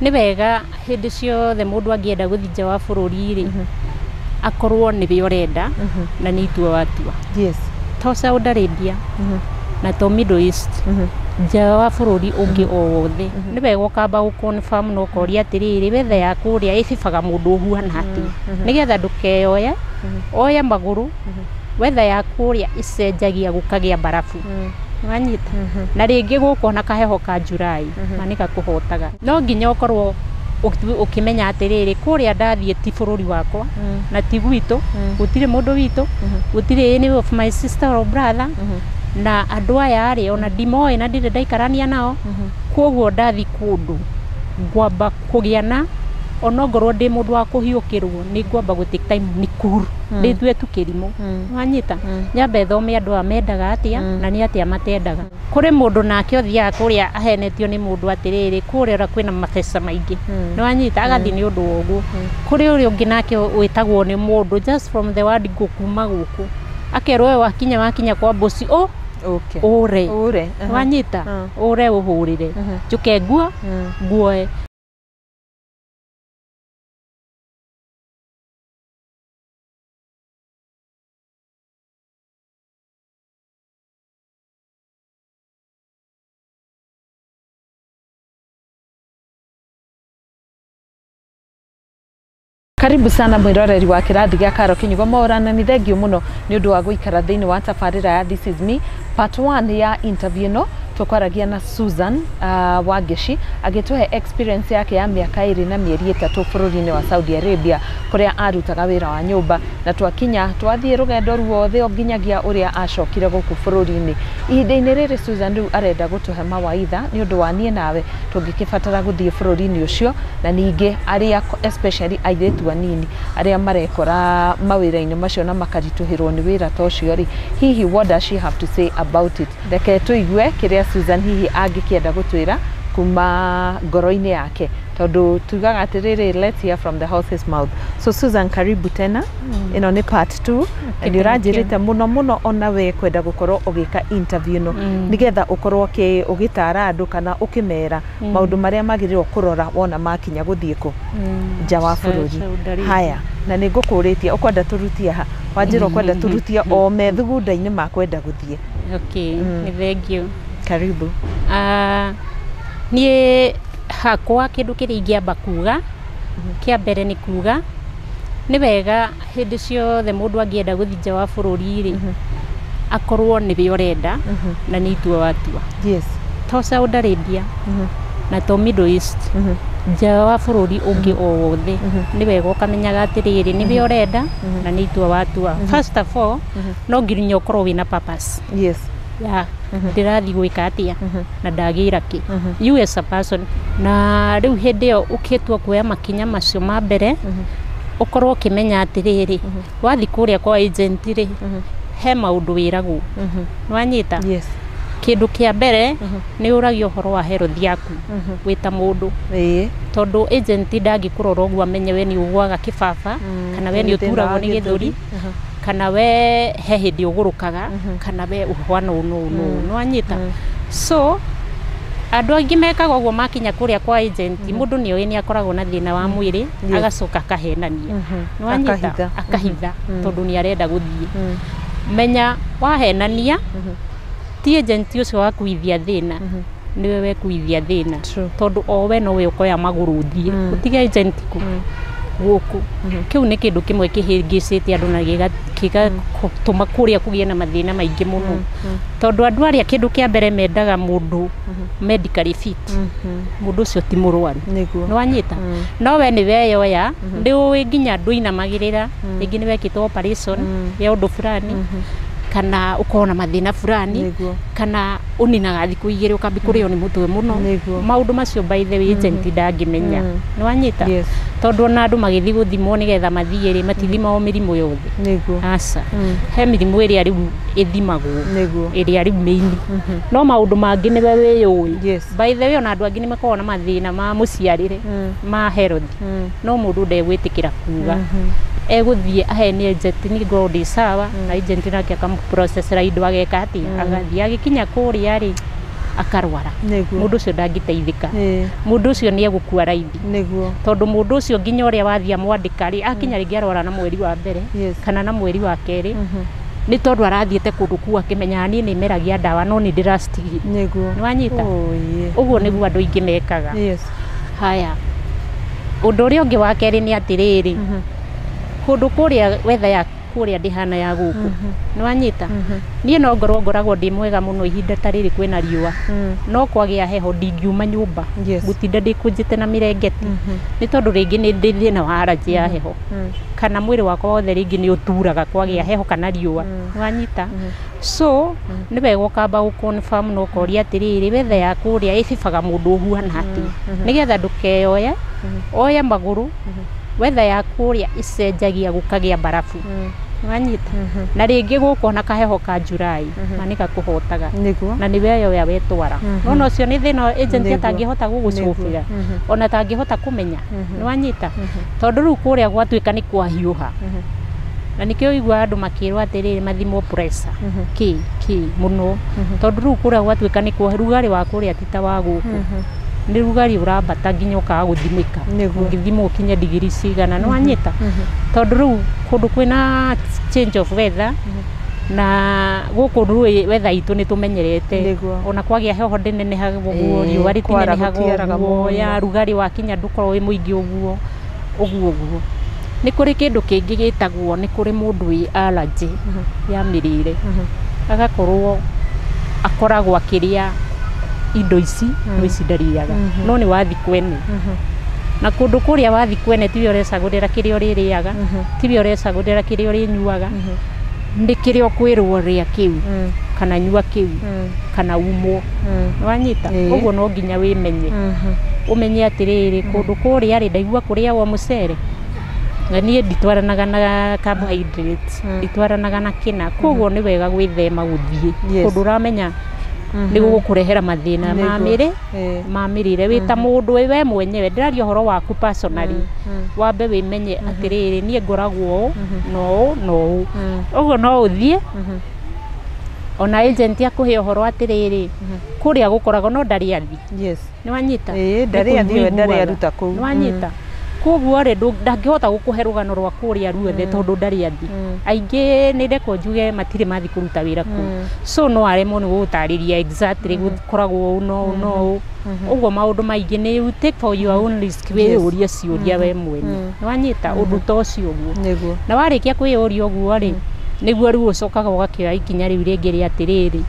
Nĩ wega hĩndĩ ciothe mũndũ angĩenda gũthiĩ nja wa bũrũri rĩ, akorwo nĩwe ũrenda na nĩ itua watua. Yes. To Saudi Arabia na to Middle East, nja wa bũrũri ũngĩ o wothe, nĩ wega ũkamba gũ confirm na ũkoria atĩrĩrĩ, weather ya kũrĩa ĩbibaga mũndũ ũhuana atĩa, nĩgetha ndũkeyoye oye magũrũ. Weather ya kũrĩa ĩcenjagia gũkagĩa mbarabu, wanyita, na rĩngĩ gũkũ ona kaheho ka July na nĩ gakũhotaga. No nginya ũkorwo ũkĩmenya atĩrĩrĩ, kũrĩa ndathiĩ ti bũrũri wakwa na ti gwitũ, gũtirĩ mũndũ witũ, gũtirĩ any of my sister or brother, na andũ aya rĩ ona ndimoĩ na ndirĩ ndaikarania nao. Koguo ndathi kũndũ ngwamba kũgĩa na onongorwo ndĩ mũndũ wa kũhiũkĩrwo, nĩ ngwamba gũ take time nĩ cool, ndĩtue tu kĩrimũ, wanyita, nyambe thome andũ aya mendaga atĩa na nĩ atĩa matendaga. Kũrĩ mũndũ nake ũthiaga kũrĩa ahenetio nĩ mũndũ atĩrĩrĩ, kũrĩa ũrĩa kwĩna mabeca maingĩ, nĩ wanyita, agathiĩ nĩ ũndũ wa ũguo. Kũrĩ ũrĩa ũngĩ nake wĩtagwo nĩ mũndũ just from the word go, kuma gũkũ akerwo we wakinya wakinya kwa bosi o Okay. ũre. Ure. Wanyita, ũre ũhũrĩre njũke nguo nguoe. Karibu sana mwiroreri wa kirathi gĩa Karo Kinyugo Maũrana, nĩ thengio mũno nĩ ũndũ wa gũikara thĩinĩ wa tabarĩra ya This is Me. Part 1 ya interview ĩno tũkwaragia na Susan Wangeci agĩtũhe experience yake ya mĩaka 2 na mĩeri 3 bũrũri-inĩ wa Saudi Arabia, kũrĩa arutaga wĩra wa nyũmba, na twakinya twathiĩ rũgendo ruothe o nginyagia ũrĩa acokire gũkũ bũrũri-inĩ. Ihinda-inĩ rĩrĩ Susan rĩu arenda gũtũhe mawaitha nĩ ũndũ wa niĩ nawe tũngĩkĩbatara gũthiĩ bũrũri-inĩ ũcio, na ningĩ arĩa especially airĩtu anini arĩa marekora mawĩra-inĩ macio na makaritũhĩrwo nĩ wĩra ta ũcio rĩ, hihi what does she have to say about it? Reke tũigue kĩrĩa Susan hihi angĩkĩenda gũtwĩra kuma ngoro-inĩ yake, tondũ tugaga atĩrĩrĩ, let's hear from the horse's mouth. So Susan, karibu tena. Ĩno nĩ part 2 na nĩ ũranjĩrĩte mũno mũno ona we kwenda gũkorwo ũgĩka interview ĩno nĩgetha ũkorwo ũgĩtara andũ kana ũkĩmera maũndũ marĩa magĩrĩirwo kũrora wona makinya gũthiĩ kũ nja wa bũrũri. Saudi Arabia. Haya, na nĩ ngũkũrĩtie ũkwenda tũrutie ha, wanjĩra ũkwenda tũrutie o methugunda-inĩ ma kwenda gũthiĩ. Okay, nĩ thengio. Karibu. Ah, niĩ hakwa kĩndũ kĩrĩa ingĩamba kuga kĩa mbere nĩ kuga nĩ wega hĩndĩ ciothe mũndũ angĩenda gũthiĩ nja wa bũrũri rĩ, akorwo nĩwe ũrenda na nĩ itua watua. Yes. To Saudi Arabia na to Middle East, nja wa bũrũri ũngĩ o wothe, nĩ wega ũkamenyaga atĩrĩrĩ, nĩwe ũrenda na nĩ itua watua. First of all, no nginya ũkorwo wĩna purpose Yes. ya ndĩrathiĩ gwĩka atĩa na ndagĩra kĩ, you as a person. Na rĩu hĩndĩ ĩyo ũkĩtua kuoya makinya macio ma mbere, ũkorwo ũkĩmenya atĩrĩrĩ, wathiĩ kũrĩa kwa agent rĩ, he maũndũ wĩragwo, nĩwanyita. Yes. Kĩndũ kĩa mbere nĩ ũragio ũhoro wa health yaku wĩ ta mũndũ, tondũ agent ndangĩkũrora ũguo amenye we nĩ ũgwaga kĩbaba kana we nĩ Nĩ thĩna ũturagwo wa nĩ gĩthũri gĩthũri. kana we he hĩndĩ ũgũrũkaga kana we ũhana ũũ na ũũ na ũũ, nĩwanyita. So andũ aingĩ mekaga ũguo makinya kũrĩa kwa agent, mũndũ nĩ oĩ nĩ akoragwo na thĩna wa mwĩrĩ, agacoka akahenania, nĩwanyita. Akahitha. Akahitha tondũ nĩ arenda gũthiĩ. Menya wahenania ti agent ũcio wakuithia thĩna, nĩwe wekuithia thĩna. True. Tondũ o we nowe ũkoya magũrũ ũthiĩ ũtige agent kũ gũkũ. Kĩu nĩ kĩndũ kĩmwe kĩhĩngĩcĩte andũ na gĩgatũma kũrĩa kũgĩe na mathĩna maingĩ mũno, tondũ andũ arĩa kĩndũ kĩa mbere mendaga mũndũ medically fit, mũndũ ũcio ti mũrwaru. Nĩguo. Nĩwanyita, no we nĩ weyoya, nĩ ũĩ nginya ndũinamagĩrĩra, rĩngĩ nĩ wekĩtwo operation ya ũndũ fulani kana ũkorwo na mathĩna fulani kana ũninaga thikũ 2 ũkambi kũrĩo nĩ mũtwe mũno. Maũndũ macio, by the way, agent ndangĩmenya, nĩwanyita, tondũ ona andũ magĩthiĩ gũthimwo nĩgetha mathiĩ rĩ, matithimagwo mĩrimũ yothe. Aca, he mĩrimũ ĩrĩa rĩu ĩthimagwo ĩrĩa rĩu mĩini, no maũndũ mangĩ nĩwe wĩyũĩ. By the way, ona andũ angĩ nĩ makoragwo na mathĩna ma mũciarĩre ma health, no mũndũ ndegwĩtĩkĩra kuga, egũthiĩ ahenie agent nĩ ngorwo ndĩ sawa, na agent nake akamũprocessera indo, ageka atĩa, agathiĩ. Agĩkinya kũrĩa rĩ, Akarwara. Nĩguo. Mũndũ ũcio ndangĩteithĩka. Ĩĩ. Mũndũ ũcio nĩ egũkua raithi, Nĩguo. tondũ mũndũ ũcio nginya ũrĩa wathiĩ amwandĩka rĩ, akinya rĩngĩ arwara na mweri wa mbere kana na mweri wa kerĩ, nĩ tondũ arathiĩte kũndũ kũu akĩmenyaga niĩ nĩ meragia ndawa no nĩ ndĩracitigire. Nĩguo. Nĩ wanyita? Oh, yeah. Ũguo nĩguo andũ aingĩ mekaga. Haya, ũndũ ũrĩa ũngĩ wa kerĩ nĩ atĩrĩrĩ, kũndũ kũrĩa wetha ya kũrĩa ndĩhana ya gũkũ. Nĩ wanyita? Niĩ no ngorwo ngoragwo ndĩ mwega mũno ihinda ta rĩrĩ kwĩna riũa, no kwagĩa heho ndingiuma nyũmba, ngũtinda ndĩkũnjĩte na mĩrengeti, nĩ tondũ rĩngĩ nĩ ndĩ thĩna wa allergy ya heho, kana mwĩrĩ wakwa wothe rĩngĩ nĩ ũturaga kwagĩa heho kana riũa. Nĩ wanyita? So nĩ wega ũkamba gũ-confirm na ũkoria atĩrĩrĩ, wetha ya kũrĩa ĩbibaga mũndũ ũhuana atĩa, nĩgetha ndũkeyoye oye magũrũ. Wetha ya kũrĩa ĩcenjagia gũkagĩa mbarabu. Nĩ wanyita? Na rĩngĩ gũkũ ona kaheho ka July na nĩ gakũhotaga, Nĩguo. na nĩ weyoya wetwara. Nona ũcio nĩ thĩna agent atangĩhota gũgũcũbĩra, ona atangĩhota kũmenya. Nĩ wanyita? Tondũ rĩu kũrĩa gwatuĩka nĩ kwahiũha, na nĩkĩo ũiguaga andũ makĩrwo atĩrĩrĩ, mathimwo pressure kĩ kĩ mũno, tondũ rĩu kũrĩa gwatuĩka nĩ kwa rugarĩ wa kũrĩa ti ta wa gũkũ, nĩ rugarĩ ũrambata nginya ũkaga gũthimĩka. Nĩguo. Ũngĩthimwo ũkinye digiri cigana. Nĩ wanyita? Tondũ rĩu kũndũ kwĩna change of weather, na gũkũ rũĩ weather itũ nĩ tũmenyerete. Nĩguo. Ona kwagĩa heho ndĩnenehaga ũguo, Ĩĩ, riũa kwara rĩtinenehaga gũtiaraga ũguo mũno. Ya rugarĩ wakinya ndũkoragwo wĩ mũingĩ ũguo ũguo ũguo. Nĩ kũrĩ kĩndũ kĩngĩ gĩtagwo, nĩ kũrĩ mũndũ wĩ allergy ya mĩrĩre, agakorwo akoragwo akĩrĩa indo ici, no ici ndarĩaga, no nĩ wathi kwene, na kũndũ kũrĩa wathi kwene tiwe ũrecagũrĩra kĩrĩa ũrĩrĩaga, tiwe ũrecagũrĩra kĩrĩa ũrĩnyuaga, nĩ kĩrĩa ũkwĩrwo rĩa kĩu kana nyua kĩu kana umwo. Nĩ wanyita? Ĩĩ. Ũguo no nginya wĩmenye, ũmenye atĩrĩrĩ, kũndũ kũrĩa rĩ, ndaigua kũrĩagwo mũcere na niĩ nditwaranaga na carbohydrates, nditwaranaga na kĩna, koguo nĩ wega gwĩthema gũthiĩ kũndũ ũramenya nĩ gũgũkũrehera mathĩna ma Nĩguo. mĩrĩ, Ĩĩ. ma mĩrĩre. Wĩ ta mũndũ we mwenyewe, ndĩraria ũhoro waku personally, wambe wĩmenye atĩrĩrĩ, niĩ ngoragwo ũũ na ũũ na ũũ. Ũguo no ũthiĩ ona agent akũhe ũhoro atĩrĩrĩ, kũrĩa gũkoragwo, no ndarĩ athi. Nĩ wanyita? Ĩĩ, Nĩ ndarĩ athiĩ, we ndarĩ kũiguaga. aruta kũu. Nĩ wanyita? Koguo rĩ, ndangĩhota gũkũhe rũgano rwa kũrĩa ruothe tondũ ndarĩ athi. Aingĩ nĩ ndekwo njuge matirĩ mathi kũruta wĩra kũu, so no aremwo nĩ gũgũtarĩria exactly gũkoragwo ũũ no ũũ no ũũ. Ũguo maũndũ maingĩ nĩ you take for your own risk, wĩyũrie ciũria we mwene. Nĩ wanyita? Ũndũ ta ũcio ũguo. Nĩguo. Na warĩkia kwĩyũria ũguo rĩ, nĩguo rĩu ũcokaga ũgakĩoya ikinya rĩu rĩngĩ rĩa atĩrĩrĩ,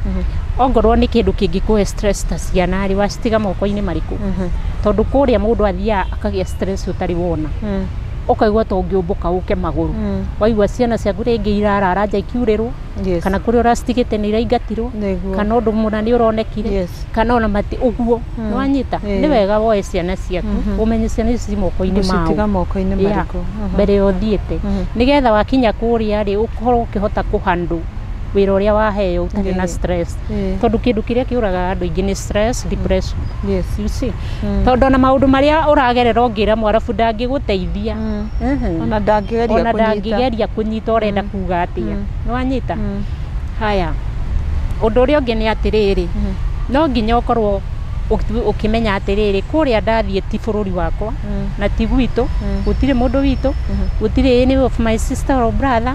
ongorwo nĩ kĩndũ kĩngĩkũhe stress ta ciana rĩ, wacitiga moko-inĩ marĩkũ? Tondũ kũrĩa mũndũ athiaga akagĩa stress ũtarĩ wona, ũkaigua ta ũngĩũmbũka ũke magũrũ. Waigua ciana ciaku rĩngĩ irarara nja ikiurĩrwo, kana kũrĩa ũracitigĩte nĩ iraingatirwo, kana ũndũ mũna nĩ ũronekire, kana ona mati ũguo. Nĩ wanyita? Ĩĩ. Nĩ wega woe ciana ciaku, ũmenye ciana ici ci moko-inĩ Gũcitiga mao moko-inĩ Yeah. marĩkũ? Mbere ya ũthiĩte, nĩgetha wakinya kũrĩa rĩ, ũkorwo ũkĩhota kũhandle wĩra ũrĩa waheo ũtarĩ na Ĩĩ. stress, Ĩĩ. tondũ kĩndũ kĩrĩa kĩũragaga andũ aingĩ nĩ stress, depression. You see, tondũ ona maũndũ marĩa ũragerera ũngĩra mwarabu ndangĩgũteithia. Ona ndangĩgeria Ona kũnyita. ndangĩgeria kũnyita ũrenda kuga atĩa. Nĩ wanyita? Haya, ũndũ ũrĩa ũngĩ nĩ atĩrĩrĩ, no nginya ũkorwo ũkĩmenya atĩrĩrĩ, kũrĩa ndathiĩ ti bũrũri wakwa na ti gwitũ, gũtirĩ mũndũ witũ, gũtirĩ any of my sister or brother,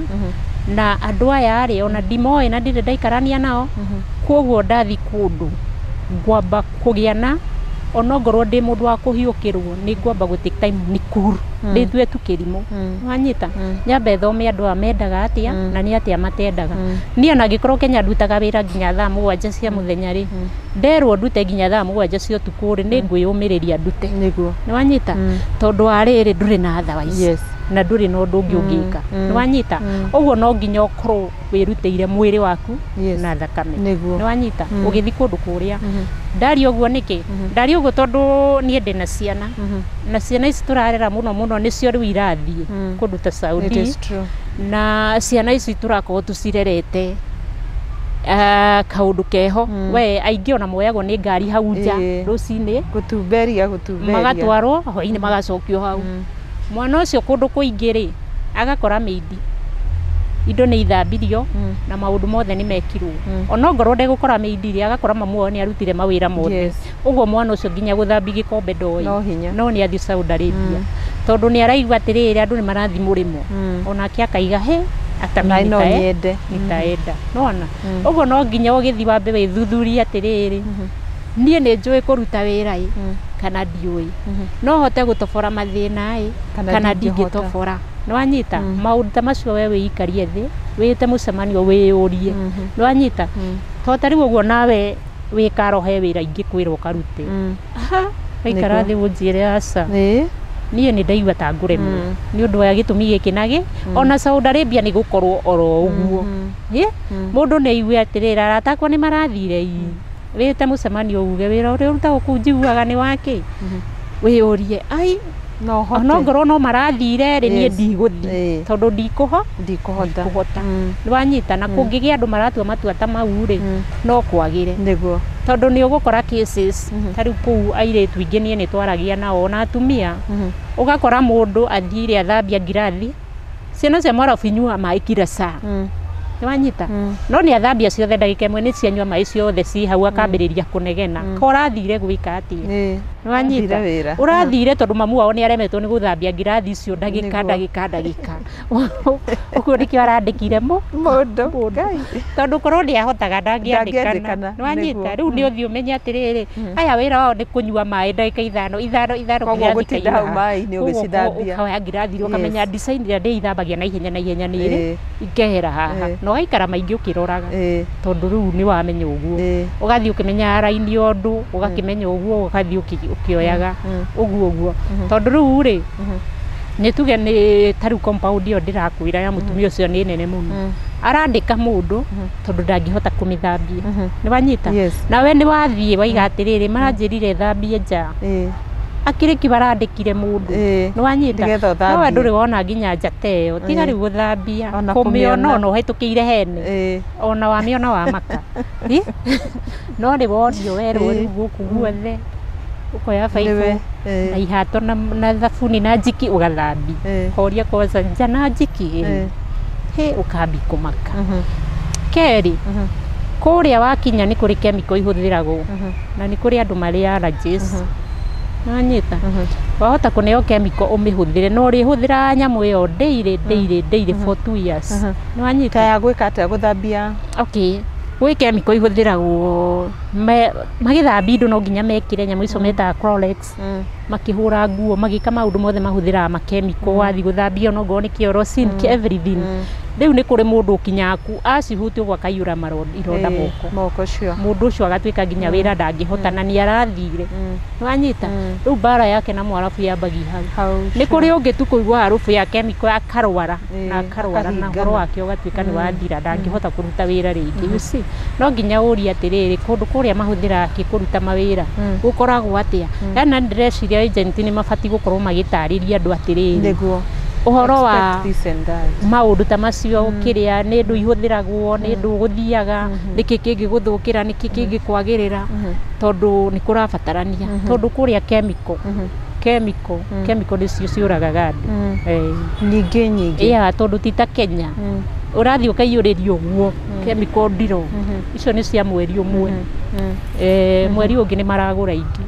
na andũ aya rĩ, ona ndimoĩ na ndirĩ ndaikarania nao. Koguo ndathi kũndũ ngwamba kũgĩa na, onongorwo ndĩ mũndũ wa kũhiũkĩrwo, nĩ ngwamba gũ take time nĩ cool, ndĩtue tu kĩrimũ. Wanyita? Nyambe thome andũ aya mendaga atĩa na nĩ atĩa matendaga. Niĩ ona angĩkorwo Kenya ndutaga wĩra nginya thaa 7 cia mũthenya rĩ, nderwo ndute nginya thaa 7 cia ũtukũ rĩ, nĩ ngwĩyũmĩrĩria ndute. Nĩguo. Nĩ wanyita? Tondũ wa rĩrĩ, ndũrĩ na otherwise na ndũrĩ na ũndũ ũngĩ ũngĩka. Nĩ wanyita? Ũguo no nginya ũkorwo wĩrutĩire mwĩrĩ waku na thakame. Nĩguo. Nĩ wanyita? Ũgĩthiĩ kũndũ kũrĩa, ndaria ũguo nĩkĩ? Ndaria ũguo tondũ niĩ ndĩ na ciana, na ciana ici tũrarera mũno mũno nĩcio rĩu irathiĩ kũndũ ta It Saudi, is true. Na ciana ici tũrakorwo tũcirerete kaũndũ keho. We aingĩ ona moyagwo nĩ ngari hau nja rũcinĩ, Gũtumberia gũtumberia. Magatwarwo hwainĩ, magacokio hau. Mwana ũcio kũndũ kũingĩ rĩ, agakora mĩindi. Indo nĩ ithambirio na maũndũ mothe nĩ mekirwo. Ona ongorwo ndegũkora maid rĩ, agakora mamu wao nĩ arutire mawĩra mothe. Yes. Ũguo mwana ũcio nginya gũthambia gĩkombe ndoĩ. No hinya. No nĩ athiĩ Saudi Arabia. Tondũ nĩ araigua atĩrĩrĩ, andũ nĩ marathiĩ mũrĩmo. Onake akaiga he ata Na mimi no nyende. Nitaenda. Nona ũguo no nginya ũgĩthiĩ wambe wĩthuthurie atĩrĩrĩ, niĩ nĩ njũĩ kũruta wĩra ĩ kana ndiũĩ, no hote gũtobora mathĩna ĩ Kana kana ndingĩhota. ndingĩtobora. Nĩwanyita maũndũ ta macio, we wĩikarie thĩ, wĩte mũcemanio, wĩyũrie. Nĩwanyita to ta rĩu ũguo nawe wĩkaro he wĩra ingĩkwĩra ũkarute. Aha, waikara Nĩguo. thĩ ũnjĩre aca, Ĩĩ. niĩ nĩ ndaigua ta ngũremwo nĩ ũndũ wa gĩtũmi gĩkĩ na gĩ. Ona Saudi Arabia nĩ gũkorwo oro ũguo. Ĩ, mũndũ nĩ aigue atĩrĩrĩ, arata akwa nĩ marathire ii, wĩte mũcemanio uge wĩra ũrĩa ũrutagwo kũu njiguaga nĩ wakĩ. Wĩyũrie ai, No hote. ona ngorwo no marathire rĩ, niĩ Yes. ndigũthiĩ tondũ ndikũho Ndikũhota. ndikũhota. Nĩwanyita na kũngĩgĩa andũ maratua matua ta mau rĩ, no kwagĩre Nĩguo. Tondũ nĩ ũgũkora cases ta rĩu kũu airĩtu aingĩ niĩ nĩ twaragia nao na atumia, ũgakora mũndũ athire athambia ngirathi, ciana cia mwarabu inyuaga maĩ kila saa. Nĩwanyita no nĩ athambia ciothe, ndagĩka ĩmwe nĩ cianyua maĩ ciothe ci hau, akambĩrĩria kũnegena. Ko ũrathire gwĩka atĩa? Nĩwanyita Ũrathire wĩra. Ũrathire tondũ mamu wao nĩ aremetwo nĩ gũthambia ngirathi icio ndagĩka Nĩguo. ndagĩka ũguo nĩkĩo arandĩkire mũ Mũndũ. Ngai. Tondũ korwo ndĩahotaga ndangĩandĩkana. Ndangĩandĩkana, Nĩwanyita nĩguo. rĩu nĩ ũthiĩ ũmenye atĩrĩrĩ, aya wĩra wao nĩ kũnyua maĩ ndagĩka ithano ithano ithano Koguo ngirathi gũtinda hau ikaihũra. maĩ-inĩ Koguo ũgĩcithambia. ũkoya ngirathi iria ũkamenya design ĩrĩa ndĩithambagia na ihenya na ihenya nĩ ĩrĩ ikehera haha na ũgaikara maingĩ ũkĩroraga tondũ rĩu nĩ wamenya ũguo. Ũgathiĩ ũkĩmenyaga raini ya ũndũ, ũgakĩmenya ũguo, ũgathiĩ ũkĩoyaga ũguo ũguo tondũ rĩu rĩ nĩ tuge nĩ ta rĩu compound ĩyo ndĩrakwĩra ya mũtumia ũcio nĩ nene mũno, arandĩka mũndũ tondũ ndangĩhota kũmĩthambia. Nĩ wanyita? Yes. Nawe nĩ wathiĩ waiga atĩrĩrĩ, maranjĩrire thambie nja, akĩrĩ kĩ barandĩkire mũndũ. Nĩ wanyita? Nĩgetha No we ũthambie. ndũrĩ wona nginya njata ĩyo tiga rĩu gũthambia Ona kũmĩona kũmĩona. Ona ũhĩtũkĩire hene ona wamĩona wamaka. Ĩ? No nĩ wonio werwo rĩu gũkũ guothe ũkoya baibũ Nĩwe. Na ihato na thabuni na njiki ũgathambia. Koria kwanza nja na njiki ĩ. Hĩ, ũkambi kũmaka. Kerĩ, kũrĩa wakinya nĩ kũrĩ chemical ihũthĩragwo na nĩ kũrĩ andũ marĩ allergies. Nĩwanyita wahota kũneo chemical ũmĩhũthĩre no ũrĩhũthĩra nyamũ ĩyo daily daily daily for 2 years. Nĩwanyita? Ta ya gwĩka atĩa, gũthambia? Okay, gwĩ chemical ihũthĩragwo magĩthambia indo, no nginya mekĩre nyamũ icio metaga Clorox, makĩhũra nguo, magĩka maũndũ mothe mahũthĩraga makemiko. Wathiĩ gũthambia onokorwo nĩ kĩoro, sink, everything. Rĩu nĩ kũrĩ mũndũ ũkinyaga ku acihutia ũguo akaiyũra ironda moko. Moko cio. Mũndũ ũcio agatuĩka nginya wĩra ndangĩhota na nĩ arathire. Nĩwanyita? Rĩu mbara yake na mwarabu yambagia hau. Hau. Nĩ kũrĩ ũngĩ tu kũigua harubu ya chemical akarwara na akarwara na akahingana. ũhoro wake ũgatuĩka nĩ wathira, ndangĩhota kũruta wĩra rĩngĩ. You see, no nginya ũrie atĩrĩrĩ, kũndũ kũrĩa mahũthĩraga kĩ kũruta mawĩra gũkoragwo atĩa? Yani ndĩreciria agent nĩ mabatiĩ gũkorwo magĩtarĩria andũ atĩrĩrĩ Nĩguo. Ũhoro wa Expect this and that. Maũndũ ta macio, kĩrĩa nĩ ndũ ihũthĩragwo, nĩ ndũ gũthiaga, nĩkĩ kĩngĩgũthũkĩra, nĩkĩ kĩngĩkwagĩrĩra, tondũ nĩ kũrabatarania, tondũ kũrĩa chemical chemical chemical nĩcio ciũragaga andũ. Nyingĩ nyingĩ. Yeah, tondũ ti ta Kenya ũrathiĩ ũkaiyũrĩrio ũguo chemical ndiro icio nĩ cia mweri ũmwe. Mweri ũngĩ nĩ maragũra ingĩ,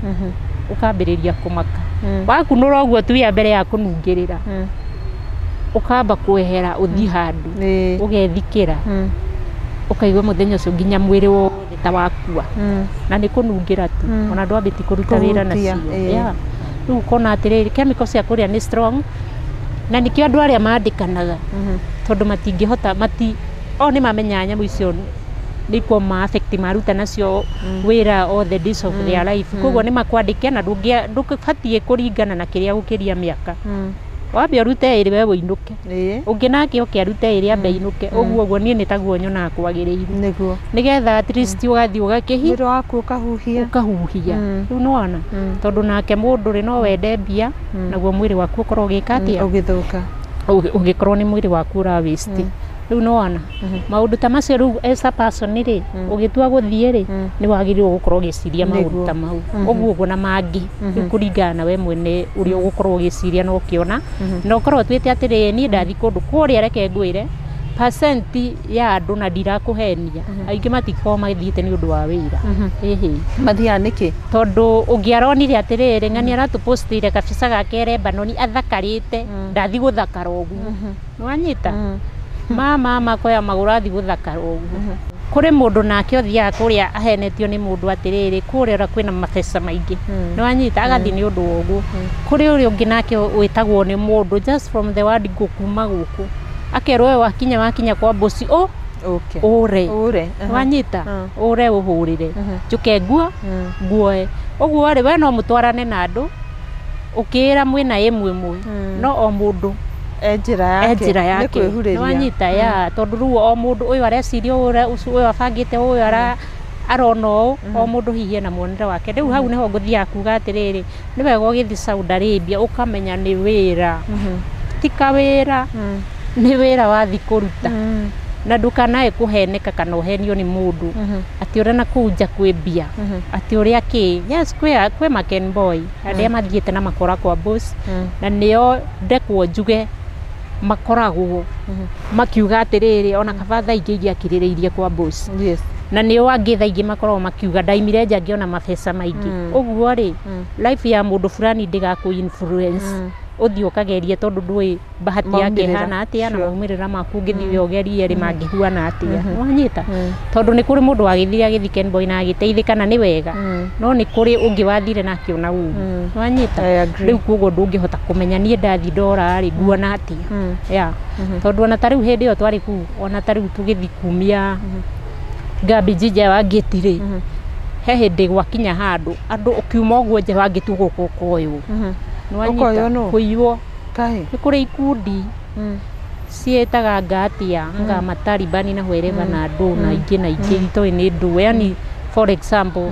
ũkambĩrĩria kũmaka. Wakunũra ũguo tu ya mbere ya kũnungĩrĩra, ũkamba kwehera ũthiĩ handũ ũgethikĩra, ũkaigua mũthenya ũcio nginya mwĩrĩ wothe ta wakua na nĩ kũnungĩra tu, ona ndwambĩtie kũruta wĩra Kũhutia, nacio. ĩĩ. Yeah. Rĩu ũkona atĩrĩrĩ, chemical cia kũrĩa nĩ strong na nĩkĩo andũ arĩa mandĩkanaga, tondũ matingĩhota mati o nĩ mamenyaga nyamũ icio nĩ ikũma affect maruta nacio wĩra all the days of their life. Koguo nĩ makwandĩke na ndũbatiĩ kũringana na kĩrĩa gũkĩria mĩaka, wambe ũrute ĩrĩ we wĩinũke, ũngĩ nake oke arute ĩrĩ ambe ainũke, ũguo ũguo. Niĩ nĩ taguo nyonaga kwagĩrĩire nĩgetha at least ũgathiĩ ũgakĩhi Mwĩrĩ waku ũkahuhia. Ũkahuhia. Rĩu nĩwona, tondũ nake mũndũ rĩ, no wende mbia naguo mwĩrĩ waku ũkorwo ũgĩka atĩa? Ũgĩthũka. Ũgĩkorwo nĩ mwĩrĩ waku ũra waste. Rĩu nĩwona maũndũ ta macio. Rĩu as a person rĩ, ũgĩtua gũthiĩ rĩ, nĩ wagĩrĩirwo gũkorwo ũgĩciria maũndũ ta mau ũguo ũguo na mangĩ. Rĩu kũringana na we mwene ũrĩa ũgũkorwo ũgĩciria na ũkĩona na ũkorwo ũtuĩte atĩrĩ, niĩ ndathiĩ kũndũ kũrĩa, reke ngwĩre Percent ya andũ, na ndirakũhenia, aingĩ matikoragwo mathiĩte nĩ ũndũ wa wĩra. Ĩhĩ. Mathiaga nĩkĩ? Tondũ ũngĩ aronire atĩrĩrĩ, ng'ani aratũpostire kabica gake Lebanon athakarĩte, ndathi gũthakara ũguo. Nĩwanyita? Mama makoya magũrũ athi gũthakara ũguo. Kũrĩ mũndũ nake ũthiaga kũrĩa ahenetio nĩ mũndũ atĩrĩrĩ, kũrĩa ũrĩa kwĩna mabeca maingĩ. Nĩwanyita? Agathiĩ nĩ ũndũ wa ũguo. Kũrĩ ũrĩa ũngĩ nake wĩtagwo nĩ mũndũ just from the word go, kuma gũkũ akerwo we wakinya wakinya kwa bosi ũ Okay. ũre. Ure. Wanyita? Ũre ũhũrĩre njũke nguo nguoe ũguo rĩ, we no mũtwarane na andũ ũkĩĩra mwĩna ĩmwe ĩmwe, no o mũndũ E njĩra e yake. njĩra Nĩ yake. kwĩhurĩria. Nĩwanyita? Ya, tondũ rĩu o mũndũ ũyũ areciria ũũ, ũcio ũyũ abangĩte ũyũ arona ũũ, o mũndũ hihi ena muonere wake. Rĩu hau nĩho ngũthiaga kuga atĩrĩrĩ, nĩ wega ũgĩthiĩ Saudi Arabia ũkamenya nĩ wĩra, ti kawĩra, nĩ wĩra wathi kũruta, na ndũkanae kũheneka kana ũhenio nĩ mũndũ atĩ ũrĩa na kũu nja kwĩ mbia, atĩ ũrĩa kĩ. Yes, kwĩ maken boy arĩa mathiĩte na makora kwa boss, na nĩo ndekwo njuge makoragwo makiuga atĩrĩrĩ, ona kaba thaa ingĩ ingĩakirĩrĩirie kwa boss. Na nĩo angĩ thaa ingĩ makoragwo makiuga ndaimire nja ngĩona mabeca maingĩ. Ũguo rĩ, life ya mũndũ fulani ndĩgakũ influence ũthiĩ ũkagerie, tondũ ndũĩ bahati yake Maumĩrĩra. ĩhana atĩa na maumĩrĩra maku ũngĩthiĩ ũgerie rĩ mangĩhuana atĩa. Nĩwanyita? Tondũ nĩ kũrĩ mũndũ wagĩthire agĩthiĩ Kenboy na agĩteithĩka, na nĩ wega, no nĩ kũrĩ ũngĩ wathire na akĩona ũru. Nĩwanyita? I agree. Rĩu koguo ndũngĩhota kũmenya niĩ ndathi ndora rĩ nguona atĩa, ya tondũ ona ta rĩu hĩndĩ ĩyo twarĩ kuu, ona ta rĩu tũgĩthiĩ kumia garbage nja wa ngĩti rĩ, he hĩndĩ gwakinya handũ andũ ũkiuma ũguo nja wa ngĩti ũgũka ũkoywo. Nĩwanyita? Ũkoywo nũ? Kũiywo. Kaĩ. Nĩ kũrĩ ikundi ciĩtaga ngatia nga matalibani na wherever na andũ na ingĩ na ingĩ itoĩ nĩ ndũ, yani for example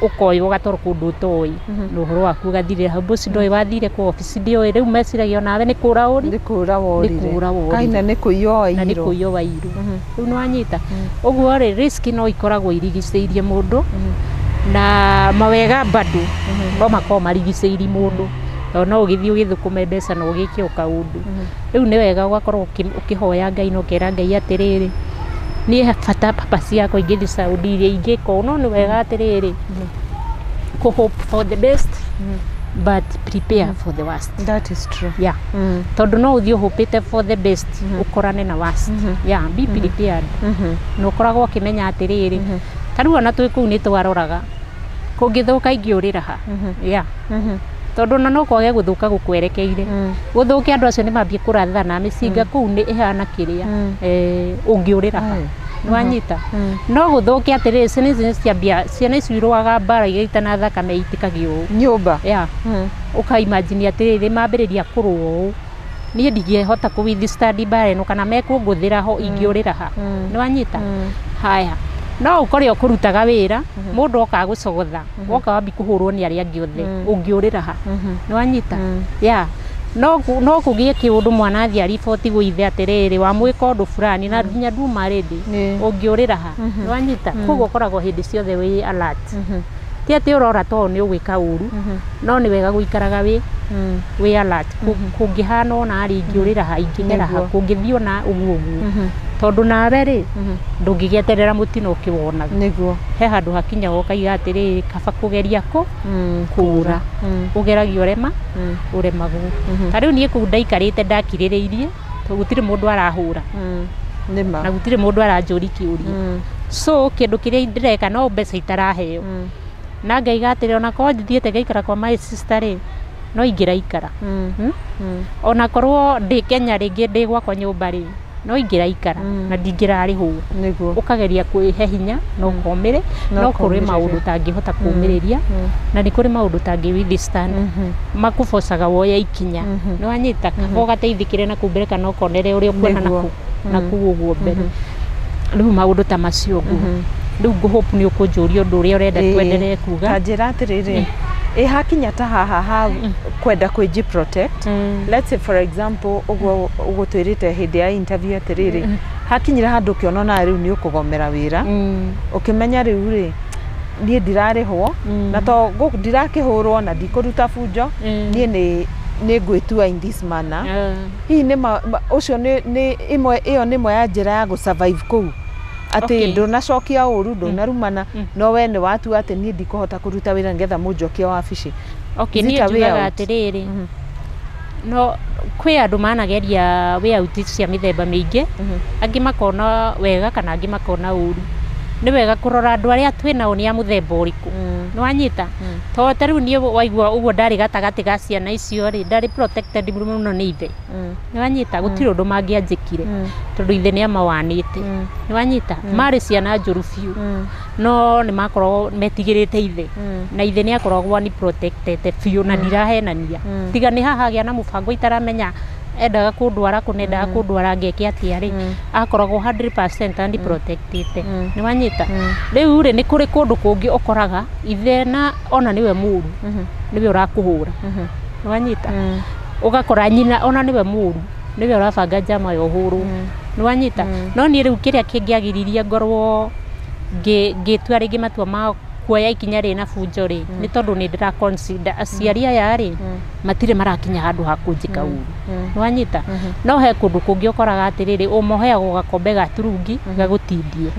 ũkoywo ũgatwarwo kũndũ ũtoĩ na ũhoro waku ũgathirĩra hau. Bosi ndoĩ wathire kwa obici, ndĩoĩ rĩu meciragia onawe nĩ kũra ũri. Nĩ kũra worire. Nĩ kũra worire. Kaĩ na nĩ kũiywo Na nĩ waiyirwo. kũiywo wairwo. Rĩu nĩwanyita? Ũguo rĩ, risk no ikoragwo irigicĩirie mũndũ, na mawega bado no makorwo marigicĩirie mũndũ, tondũ no ũgĩthiĩ ũgĩthũkũme mbeca na ũgĩke o kaũndũ. Rĩu nĩ wega ũgakorwo ũkĩhoya Ngai na ũkera Ngai atĩrĩrĩ, niĩ bata purpose yakwa ingĩthiĩ Saudi iria ingĩka ũũ, no nĩ wega atĩrĩrĩ kũ hope for the best but prepare for the worst. That is true. Yeah, tondũ no ũthiĩ ũhũpĩte for the best ũkorane na worst. Yeah, be prepared na ũkoragwo ũkĩmenya atĩrĩrĩ, ta rĩu ona twĩ kũu nĩ twaroraga kũngĩthũka ingĩũrĩra ha. Yeah, tondũ ona no kwage gũthũka gũkwerekeire, gũthũke andũ acio nĩ mambie kũrathana mĩcinga kũu nĩ ĩhana kĩrĩa, ũngĩũrĩra ha? Aye. Nĩwanyita? No gũthũke atĩrĩrĩ, ciana ici nĩ ciambia, ciana icio irũaga mbara igaitana thakame itĩkagio ũũ. Nyũmba. Yeah, ũkaimagine atĩrĩrĩ, mambĩrĩria kũrũa ũũ, niĩ ndingĩhota kũ withstand mbara ĩno, kana mekũngũthĩra ho, ingĩũrĩra ha? Nĩwanyita? Haya, no ũkore ũkũrutaga wĩra, mũndũ oka agũcogotha, woka wambi kũhũrwo nĩ arĩa angĩ othe, ũngĩũrĩra ha? Nĩwanyita? Yeah, no kũgĩe kĩũndũ mwana athiĩ ariboti gwĩ ithe atĩrĩrĩ, wamwĩka ũndũ fulani na nginya nduma rĩndĩ, ũngĩũrĩra ha? Nĩwanyita? Koguo ũkoragwo hĩndĩ ciothe wĩ alert, ti atĩ ũrora tondũ nĩ ũgwĩka ũru, no nĩ wega gũikaraga wĩ alert. Kũngĩhana ona rĩ, ingĩũrĩra ha? Ingĩgera ha? Nĩguo. Kũngĩthiĩ ona ũguo ũguo, tondũ nawe rĩ ndũngĩgĩeterera mũtino ũkĩwonaga. He handũ hakinyaga ũkaiga atĩrĩrĩ, kaba kũgeria kũ kũra, ũgeragia ũrema ũremagwo. Ta rĩu niĩ kũu ndaikarĩte ndakirĩrĩirie, tondũ gũtirĩ mũndũ arahũra Nĩma. na gũtirĩ mũndũ aranjũria kĩũria, so kĩndũ kĩrĩa ndĩreka no mbeca itaraheo, na ngaiga atĩrĩ, ona korwo njithiĩte ngaikara kwa my sister rĩ, no ingĩraikara. Ona korwo ndĩ Kenya rĩngĩ ndĩ gwakwa nyũmba rĩ, no ingĩraikara na ndingĩrarĩhwo. Ũkageria kwĩhe hinya no ũkomĩre, No no kũrĩ ũkomĩrĩrie. maũndũ ũtangĩhota kũmĩrĩria, na nĩ kũrĩ maũndũ ũtangĩ withstand makũbocaga woye ikinya. Nĩwanyita? Kaba ũgateithĩkĩre na kũu mbere kana ũkonere ũrĩa ũkuona Nĩguo. na kũu ũguo mbere. Rĩu maũndũ ta macio ũguo. Rĩu ngũhope nĩ ũkũnjũria ũndũ ũrĩa ũrenda twenderee kuga. Ta njĩra atĩrĩrĩ, ĩ hakinya ta haha ha kwenda kwĩji protect, let's say for example ũguo ũgũtwĩrĩte hĩndĩ ya interview atĩrĩrĩ, hakinyire handũ ũkĩona ona rĩu nĩ ũkũgomera wĩra, ũkĩmenya rĩu rĩ niĩ ndirarĩhwo na to ndirakĩhũrwo na ndikũruta bunjo, niĩ nĩ Nĩ ngwĩtua in this manner. Hihi nĩ ũcio nĩ ĩmwe, ĩyo nĩ ĩmwe ya njĩra ya gũ survive kũu, atĩ ndũnacokia ũru, ndũnarumana, no we nĩ watua atĩ niĩ ndikũhota kũruta wĩra nĩgetha mũnjokie wabici? Okay, Is it niĩ a way njugaga out? atĩrĩrĩ, no kwĩ andũ manageria way out cia mĩthemba mĩingĩ, angĩ makona wega kana angĩ makona ũru. Nĩ wega kũrora andũ arĩa twĩ nao nĩ a mũthemba ũrĩkũ. Nĩ wanyita? To ta rĩu niĩ waigua ũguo, ndarĩ gatagatĩ ga ciana icio rĩ, ndarĩ protected mũno nĩ ithe. Nĩ wanyita? Gũtirĩ ũndũ mangĩanjĩkire tondũ ithe nĩ amawanĩte. Nĩ wanyita? Marĩ ciana njũru biũ, no nĩ makoragwo metigĩrĩte ithe, na ithe nĩ akoragwo ni protected biũ, na ndirahenania. Tiga nĩ haha agĩa na mũbango itaramenya endaga kũndwara kũ, nendaga kũndwara ngeke atĩa rĩ, akoragwo 100% ani protected. Nĩ wanyita? Rĩu rĩ, nĩ kũrĩ kũndũ kũngĩ ũkoraga ithe na ona nĩwe mũru, nĩwe ũrakũhũra. Nĩ wanyita? Ũgakora nyina ona nĩwe mũru, nĩwe ũrabanga njama ya ũhũrwo. Nĩ wanyita? No niĩ rĩu kĩrĩa kĩngĩagiririe ngorwo ngĩtua rĩngĩ matua ma kuoya ikinya rĩ na bunjo rĩ, nĩ tondũ nĩ ndĩra consider aciari aya rĩ, matirĩ marakinya handũ ha kũnjĩka ũru. Nĩ wanyita? No he kũndũ kũngĩ ũkoraga atĩrĩrĩ, ũmoheagwo gakombe ga turungi gagũtindie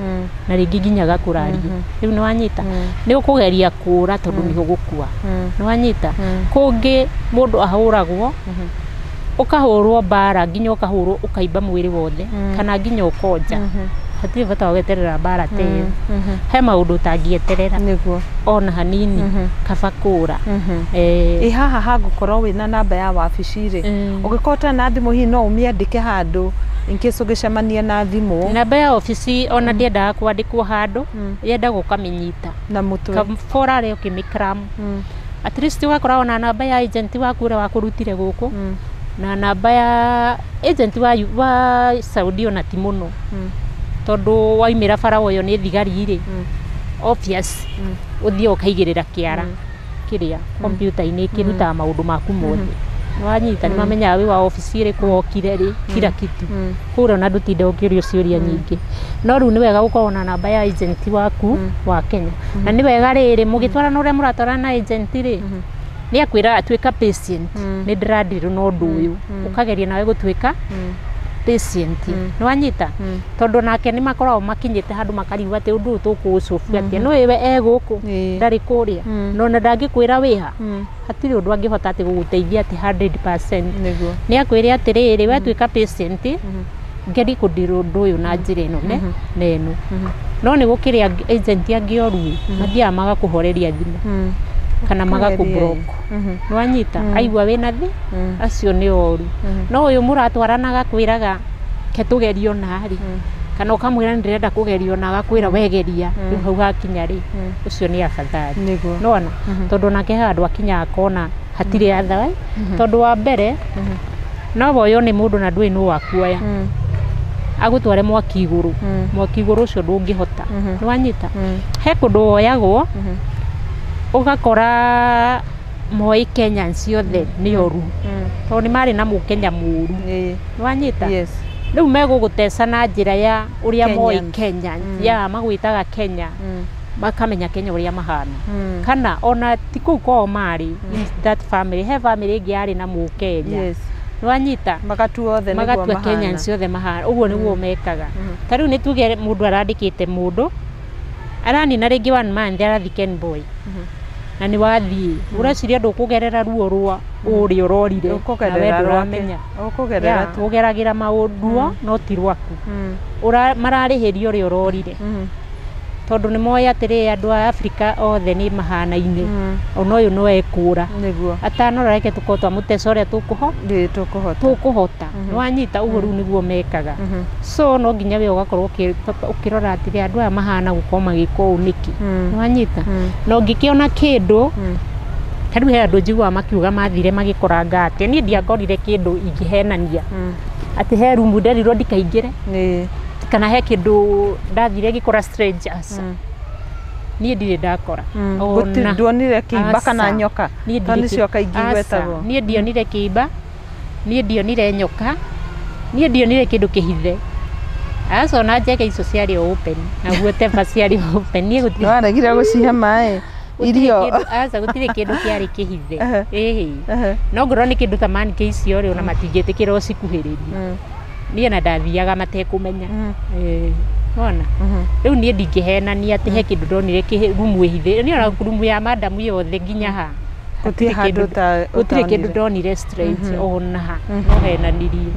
na rĩngĩ nginya gakũrarie. Rĩu nĩ wanyita? Nĩ ũkũgeria kũra tondũ nĩ ũgũkua. Nĩ wanyita? Kũngĩ mũndũ ahũragwo, ũkahũrwo mbara nginya ũkahũrwo ũkaimba mwĩrĩ wothe kana nginya ũkonja. Hatirĩ bata wa gweterera mbara ta ĩyo. He maũndũ ũtangĩeterera ona hanini, kaba kũra. Ĩ haha hangũkorwo wĩna namba ya wabici rĩ, ũngĩkorwo ũtarĩ na thimũ, hihi no ũmĩandĩke handũ in case ũngĩcemania na thimũ? Namba ya obici ona ndiendaga kwandĩkwo handũ, yendaga ũkamĩnyita na mũtwe. Kabora rĩ, ũkĩmĩcram. At least ũgakora ona namba ya agent waku ũrĩa wakũrutire gũkũ, na namba ya agent wa Saudi ona ti mũno, tondũ waumĩra bara woyo nĩ thigari rĩ, obvious ũthiĩ ũkaigĩrĩra kĩara kĩrĩa kompiuta-inĩ ĩkĩrutaga maũndũ maku mothe. Nĩwanyita? Nĩ mamenyaga wĩ wa obici ĩrĩkũ, wokire rĩ, kila kitu. Kũrĩa ona ndũtinda ũkĩũrio ciũria nyingĩ. No rĩu nĩ wega gũkorwo na namba ya agent waku wa Kenya, na nĩ wega rĩrĩ mũgĩtwarana ũrĩa mũratwarana na agent rĩ, nĩ akwĩra atuĩka patient, nĩ ndĩradirwo na ũndũ ũyũ, ũkageria nawe gũtuĩka patient. Nĩ wanyita? Tondũ nake nĩ makoragwo makinyĩte handũ makarigwo atĩ ũndũ ũyũ tũkũũcobu atĩa, no ĩwe e gũkũ, ndarĩ kũrĩa, na ona ndangĩkwĩra wĩha. Hatirĩ ũndũ angĩhota atĩ gũgũteithia atĩ 100%. Nĩ akwĩre atĩrĩrĩ, wetuĩka patient, ngeri kũndira ũndũ ũyũ na njĩra ĩno ne na ĩno. No nĩ gũkĩrĩ agent angĩ oru, mathiaga magakũhoreria thimũ kana magakũ block. Nĩ wanyita? Aigua wĩna thĩ, acio nĩ oru. No ũyũ mũratwarana agakwĩraga ke tũgerio narĩ, kana ũkamwĩra nĩ ndĩrenda kũgerio, na agakwĩra wegeria. Rĩu hau hakinya rĩ, ũcio nĩ afadhali. Nona tondũ nake he handũ akinyaga akona hatirĩ otherwise, tondũ wa mbere no woywo nĩ mũndũ na ndũĩ nũ wakuoya, agũtware mwaki igũrũ, mwaki igũrũ ũcio ndũngĩhota. Nĩ wanyita? He kũndũ woyagwo ũgakora moĩ Kenyans ciothe nĩ oru, tondũ nĩ marĩ na mũkenya mũru. Nĩ wanyita? Rĩu megũgũteca na njĩra ya ũrĩa moĩ. Kenyans. Kenya ya magwĩtaga Kenya, makamenya Kenya ũrĩa mahana, kana ona ti kũu kwao marĩ in that family, he family ĩngĩ yarĩ na mũkenya. Nĩ wanyita? Magatua othe nĩguo Magatua mahana. Kenyans ciothe mahana ũguo, nĩguo mekaga. Ta rĩu nĩ tuge mũndũ arandĩkĩte mũndũ aranina rĩngĩ one month, arathiĩ Kenboy, na nĩ wathiĩ ũreciria ndũkũgerera ruo rwa ũrĩa ũrorire, na we Ũkũgerera rwake. ndũramenya. Ũkũgerera Yeah, tu. ũgeragĩra maũndũ no ti rwaku. Mararĩhĩria ũrĩa ũrorire, tondũ nĩ moĩ atĩrĩ, andũ a Afrika othe nĩ mahanaine, ona ũyũ no ekũra. Atanora, reke tũkorwo twamũteca ũrĩa tũkũho Ndĩ tũkũhota. Tũkũhota. Nĩ wanyita? Ũguo rĩu nĩguo mekaga. So no nginya we ũgakorwo ũkĩrora atĩrĩ, andũ aya mahana gũkorwo magĩka ũũ nĩkĩ? Nĩ wanyita? Na ũngĩkĩona kĩndũ, ta rĩu he andũ njiguaga makiuga mathire magĩkoranga atĩa, niĩ ndiakorire kĩndũ ingĩhenania atĩ he rumu nderirwo ndikaingĩre, kana he kĩndũ ndathire ngĩkora strangers. Niĩ ndirĩ ndakora. Ona. Nduonire kĩimba kana Aca. nyoka? Niĩ Tondũ ndirĩ nĩcio kaingĩ Aca. igwetagwo. Niĩ ndionire kĩimba, niĩ ndionire nyoka, niĩ ndionire kĩndũ kĩhithe. Aca, ona njeke icio ciarĩ o open na whatever ciarĩ open, niĩ gũtirĩ. Nĩwaregire gũcihe maĩ? Irio. Aca gũtirĩ kĩndũ kĩarĩ kĩhithe. Ĩhĩ. No ngorwo nĩ kĩndũ ta manike icio rĩ, ona matingĩtĩkĩra ũcikuhĩrĩrie. Niĩ na ndathiaga matekũmenya. Wona? Rĩu niĩ ndingĩhenania atĩ he kĩndũ ndonire rumu ĩhithe. Niĩ ona rumu ya madamu yothe nginya ha. Gũtirĩ handũ ta gũtirĩ kĩndũ ndonire strange ona ha. No henanirie.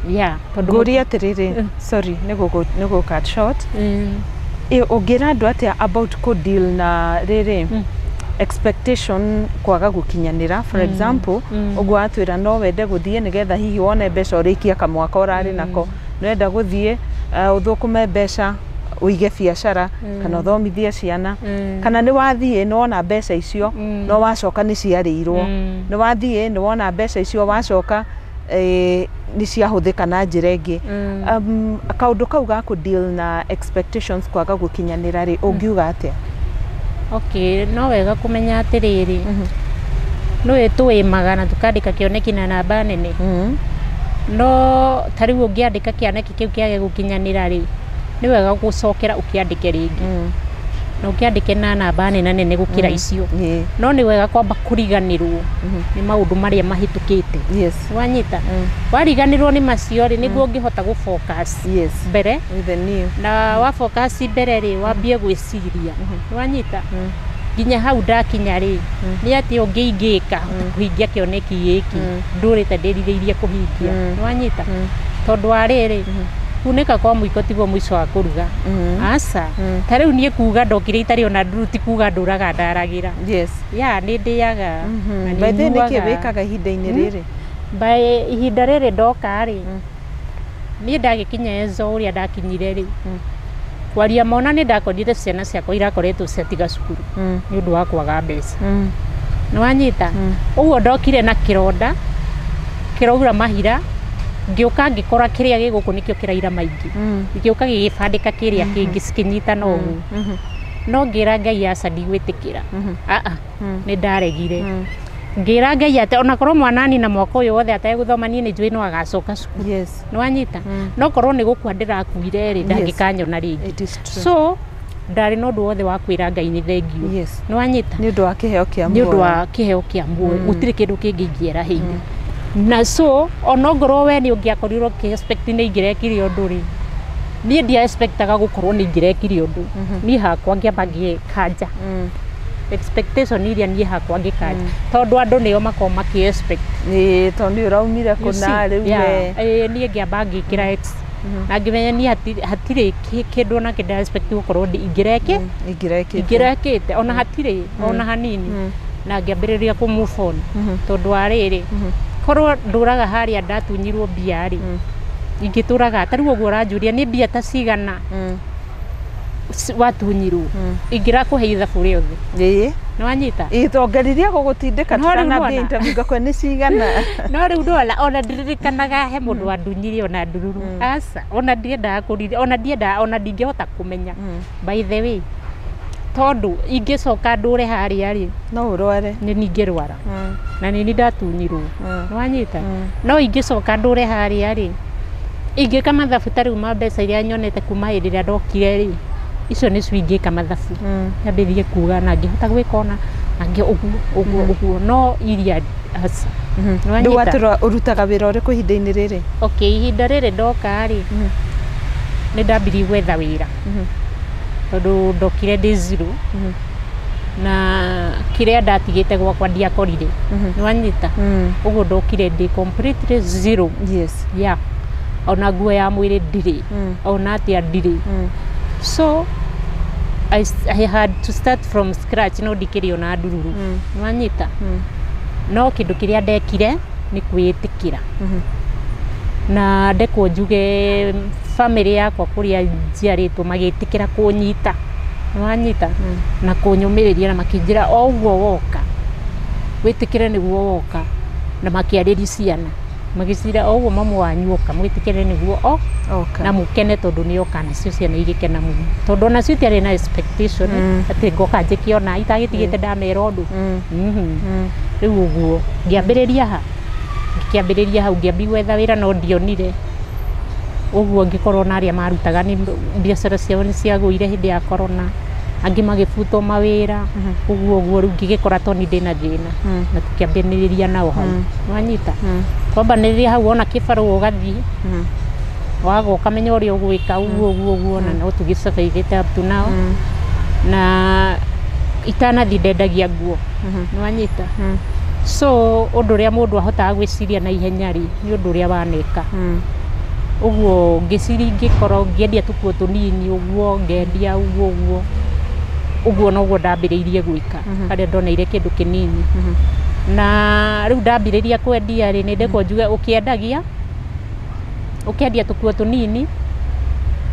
Yeah, tondũ ngũria atĩrĩrĩ, sorry nĩ gũ cut short. Ũngĩra andũ atĩa about kũ deal na rĩrĩ expectation kwaga gũkinyanĩra, for example ũguo atwĩra no wende gũthiĩ nĩgetha hihi wone mbeca ũrĩkie kamwaka ũrarĩ nako, nĩwenda gũthiĩ ũthũkũme mbeca ũige biacara kana ũthomithie ciana, kana nĩ wathiĩ nĩ wona mbeca icio no wacoka nĩ ciarĩirwo, nĩ wathiĩ nĩ wona mbeca icio wacoka nĩ ciahũthĩka na njĩra ĩngĩ. Kaũndũ kau ga kũ deal na expectations kwaga gũkinyanĩra rĩ, ũngiuga atĩa? Okay, no wega kũmenya atĩrĩrĩ, nĩwe tũĩmaga na tũkandĩka kĩoneki na namba nene. No ta rĩu ũngĩandĩka kĩoneki kĩu kĩage gũkinyanĩra rĩ, nĩ wega gũcokera ũkĩandĩke rĩngĩ. Na ũkĩandĩke na namba nene nene gũkĩra icio. No nĩ wega kwamba kũriganĩrwo nĩ maũndũ marĩa mahĩtũkĩte. Wanyita? Wariganĩrwo nĩ macio rĩ, nĩguo ũngĩhota gũ focus mbere. Na wa focus mbere rĩ, wambie gwĩciria. Wanyita? Nginya hau ndakinya rĩ, nĩ atĩ ũngĩ ingĩka kũhingia kĩoneki gĩkĩ ndũrĩte ndĩrirĩirie kũhingia. Wanyita? Tondũ wa rĩrĩ, kunĩka kwa mũiko tiguo mũico wa kũruga. Aca. Ta rĩu niĩ kuga ndokire itarĩ ona nduru ti kuga ndũraga ndaragĩra. Ya nĩ ndĩaga. By the way, nĩkĩ wĩkaga ihinda-inĩ rĩrĩ? By ihinda rĩrĩ ndoka rĩ, niĩ ndagĩkinya Enzo ũrĩa ndakinyire rĩ, kwaria mona nĩ ndakorire ciana ciakwa irakoretwo ciatiga cukuru nĩ ũndũ wa kwaga mbeca. Nĩ wanyita? Ũguo ndokire na kĩronda kĩraura mahira, ngĩũka ngĩkora kĩrĩa gĩ gũkũ nĩkĩo kĩraira maingĩ. Gĩũka gĩgĩbandĩka kĩrĩa kĩngĩ cikĩnyitana ũguo. No ngĩra Ngai aca ndigwĩtĩkĩra. Aa, nĩ ndaregire. Ngĩra Ngai atĩ onakorwo mwana na mwaka ũyũ wothe ategũthoma niĩ nĩ njũĩ no agacoka cukuru. Nĩ wanyita? No korwo nĩ gũkua ndĩrakuire rĩ, ndangĩkanyona rĩngĩ. So ndarĩ na ũndũ wothe wa kwĩra Ngai nĩ thengiũ. Nĩ wanyita? Nĩ ũndũ wa kĩheo kĩa muoyo. Nĩ ũndũ wa kĩheo kĩa muoyo. Gũtirĩ kĩndũ kĩngĩ ingĩerahĩire. Na so onongorwo we nĩ ũngĩakorirwo ũkĩ expect nĩ ingĩrekire ũndũ rĩ, niĩ ndia expectaga gũkorwo nĩ ingĩrekire ũndũ. Niĩ hakwa ngĩamba ngĩkanja. Expectation iria niĩ hakwa ngĩkanja. Tondũ andũ nĩo makoragwo makĩ expect. Ĩĩ, tondũ nĩ ũraumire kũna rĩu we. Ĩĩ, niĩ ngĩamba ngĩkĩra X. Na ngĩmenya niĩ hatirĩ kĩndũ ona kĩ expect gũkorwo ingĩrekĩte ona hatirĩ ona hanini. Na ngĩambĩrĩria kũ move on. Tondũ wa rĩrĩ, korwo ndũraga harĩa ndatunyirwo mbia rĩ, ingĩtũraga ta rĩu ũguo ũranjũria nĩ mbia ta cigana watunyirwo, ingĩrakũhe ithabu rĩothe. Ĩĩ. Nĩ wanyita? Ĩĩ, tongeririe gũgũtindĩka tũtanambia interview ngakwe nĩ cigana. No rĩu ndona ona ndiririkanaga he mũndũ wandunyire ona ndururu. Aca, ona ndiendaga kũriri, ona ndiendaga, ona ndingĩhota kũmenya. By the way, tondũ ingĩcoka ndũre harĩa rĩ, no ũrware. Nĩ ningĩrwara. Na nĩ ndatunyirwo. Nĩ wanyita? No ingĩcoka ndũre harĩa rĩ, ingĩka mathabu ta rĩu ma mbeca iria nyonete kuma hĩndĩ ĩrĩa ndokire rĩ, icio nĩcio ingĩka mathabu. Nyambĩrĩrie kuga na ngĩhota gwĩka ona na ũguo ũguo ũguo, no iria aca. Rĩu watũra ũrutaga wĩra ũrĩkũ ihinda-inĩ rĩrĩ? Okay, ihinda rĩrĩ ndoka rĩ, nĩ ndambirie gwetha wĩra. Tondũ ndokire ndĩ zero. Na kĩrĩa ndatigĩte gwakwa ndiakorire. Nĩ wanyita? Ũguo ndokire ndĩ completely zero. Yeah. Ona nguo ya mwĩrĩ ndirĩ. Ona atĩa ndirĩ. So I had to start from scratch, no ndikĩrĩ ona ndururu. Nĩ wanyita? No kĩndũ kĩrĩa ndekire nĩ kwĩĩtĩkĩra. Na ndekwo njuge family yakwa kũrĩa njiarĩtwo magĩtĩkĩra kũnyita. Nĩ wanyita? Na kũnyũmĩrĩria na makĩnjĩra o ũguo woka, wĩtĩkĩre nĩguo woka. Na makĩarĩria ciana magĩcira o ũguo mamu wanyu oka, mwĩtĩkĩre nĩguo o na mũkene tondũ nĩ oka. Nacio ciana igĩkena mũno tondũ onacio itiarĩ na expectation atĩ ngoka njĩkĩona itagĩtigĩte ndamera ũndũ. Rĩu ũguo ngĩambĩrĩria ha, ngĩkĩambĩrĩria hau ngĩambia gwetha wĩra no ndionire. Ũguo ngĩkorwo na arĩa marutaga nĩ biacara ciao nĩ ciagũire hĩndĩ ya corona. Angĩ magĩbutwo mawĩra ũguo ũguo, rĩu ngĩgĩkora to ni ndĩna thĩna na tũkĩambĩrĩria nao hau. Nĩwanyita? Twambanĩrĩria hau wona kĩbarũa ũgathiĩ waga ũkamenya ũrĩa ũgwĩka ũguo ũguo ũguo, na no tũgĩsurvivĩte up to now. Na itanathiĩ ndendagia nguo. Nĩwanyita? So ũndũ ũrĩa mũndũ ahotaga gwĩciria na ihenya rĩ, nĩ ũndũ ũrĩa waneka. Ũguo ngĩciria ngĩkorwo ngĩendia tũkuo tũnini ũguo, ngendia ũguo ũguo ũguo, noguo ndambĩrĩirie gwĩka harĩa ndoneire kĩndũ kĩnini. Na rĩu ndambĩrĩria kwendia rĩ, nĩ ndĩkwo njuge ũkĩendagia ũkendia tũkuo tũnini,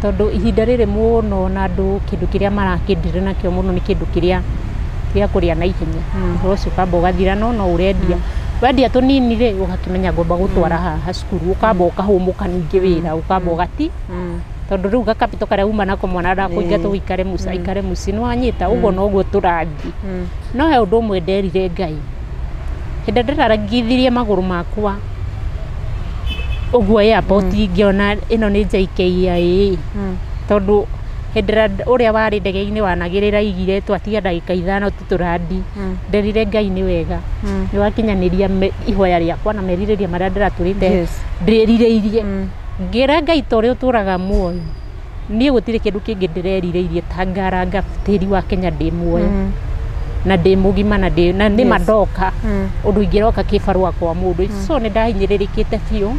tondũ ihinda rĩrĩ mũno na andũ kĩndũ kĩrĩa marakĩndire nakĩo mũno nĩ kĩndũ kĩrĩa gĩa kũrĩa na ihenya. Ũhoro ũcio ũkamba ũgathira, no no ũrendia. Wendia tũnini rĩ, ũgakĩmenya ngwamba gũtwara haha cukuru, ũkamba ũkahũmũka ningĩ wĩra ũkamba ũgati, tondũ rĩu gakapito karĩa uma nako mwana ndakũingatwo ũikare mũciĩ, aikare mũciĩ. Nĩwanyita? Ũguo noguo tũrathiĩ. No he ũndũ ũmwe nderire Ngai hĩndĩ ĩrĩa ndĩrarangithirie magũrũ makwa ũguo airport, ngĩona ĩno nĩ JKIA, tondũ hĩndĩ ĩrĩa ũrĩa warĩ ndege-inĩ wanagĩrĩra aigire twatiga ndagĩka 5 tu tũrandi. Nderire Ngai nĩ wega nĩ wakinyanĩria ihoya rĩakwa na merirĩria marĩa ndĩratũrĩte ndĩrirĩirie. Ngĩra Ngai ta ũrĩa ũtũraga muoyo, niĩ gũtirĩ kĩndũ kĩngĩ ndĩrerirĩirie ta ngaranga tĩri wa Kenya ndĩ muoyo na ndĩ mũgima na ndĩ na nĩma ndoka ũndũ ingĩroka kĩbarũa kwa mũndũ. So nĩ ndahinyĩrĩrĩkĩte biũ,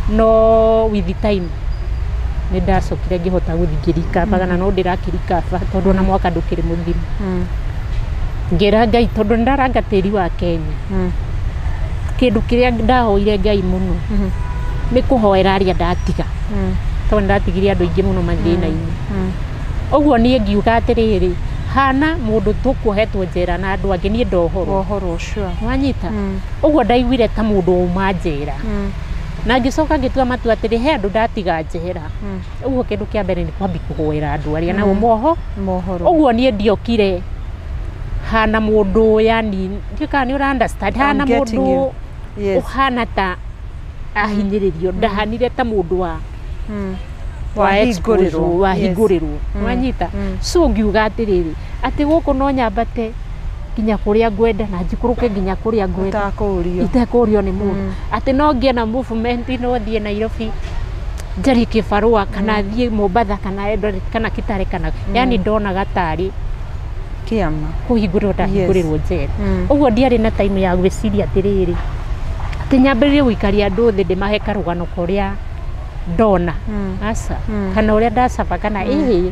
no with time nĩ ndacokire ngĩhota gũthiĩ ngĩrikaba, kana no ndĩrakĩrikaba tondũ ona mwaka ndũkĩrĩ mũthiru. Ngĩra Ngai tondũ nĩ ndaranga tĩri wa Kenya, kĩndũ kĩrĩa ndahoire Ngai mũno nĩ kũhoera arĩa ndatiga, tondũ nĩ ndatigire andũ aingĩ mũno mathĩna-inĩ. Ũguo niĩ ngiuga atĩrĩrĩ, hana mũndũ tũkuohetwo njera na andũ angĩ, niĩ ndohorwo. Wohorwo, sure. Wanyita? Ũguo ndaiguire ta mũndũ wauma njera, na ngĩcoka ngĩtua matua atĩrĩ, he andũ ndatiga njera. Ũguo kĩndũ kĩa mbere nĩ kwambi kũhoera andũ arĩa nao moho. Mohorwo. Ũguo niĩ ndiokire hana mũndũ, yani ndiũĩ kana nĩ ũra understand, hana I'm getting mũndũ you. Yes. ũhana ta ahinyĩrĩrio. Ndahanire ta mũndũ wa wa expose, Wahingũrĩrwo. Wahingũrĩrwo. Wanyita? So ngiuga atĩrĩrĩ, atĩ gũkũ no nyambate nginya kũrĩa ngwenda na njikũrũke nginya kũrĩa ngwenda Ũtakũũrio. Itekũrio nĩ mũndũ, atĩ no ngĩe na movement, no thiĩ Nairobi njarie kĩbarũa, kana thiĩ Mombatha, kana Eldoret, kana Kitale, kana yani ndonaga tarĩ Kĩama. Kũhingũrĩrwo ndahingũrĩrwo njera. Ũguo ndiarĩ na time ya gwĩciria atĩrĩrĩ, atĩ nyambĩrĩrie gũikaria andũ thĩ ndĩmahe karũgano korĩa ndona, aca, kana ũrĩa ndacaba, kana ĩhĩ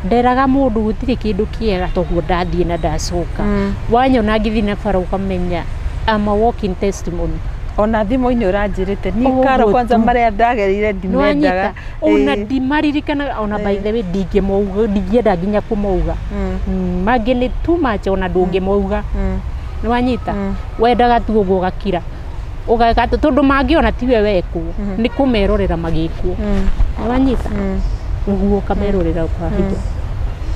nderaga mũndũ gũtirĩ kĩndũ kĩega toguo ndathiĩ na ndacoka. Wanyona ngĩthiĩ na bara ũkamenya I'm a walking testimony. Ona thimũ-inĩ ũranjĩrĩte niĩ Ũguo karo kwanza tu. Marĩa ndagereire ndimendaga. Nĩwanyita? Ona ndimaririkanaga ona. By the way, ndingĩmauga, ndingĩenda nginya kũmauga. Mangĩ nĩ too much, ona ndũngĩmauga. Nĩwanyita? Wendaga tu ũguo ũgakira ũgeka tondũ mangĩona tiwe wekwo, nĩ kũmerorera magĩkwo. Nĩwanyita? Ũguo ũkamerorera ũkahinda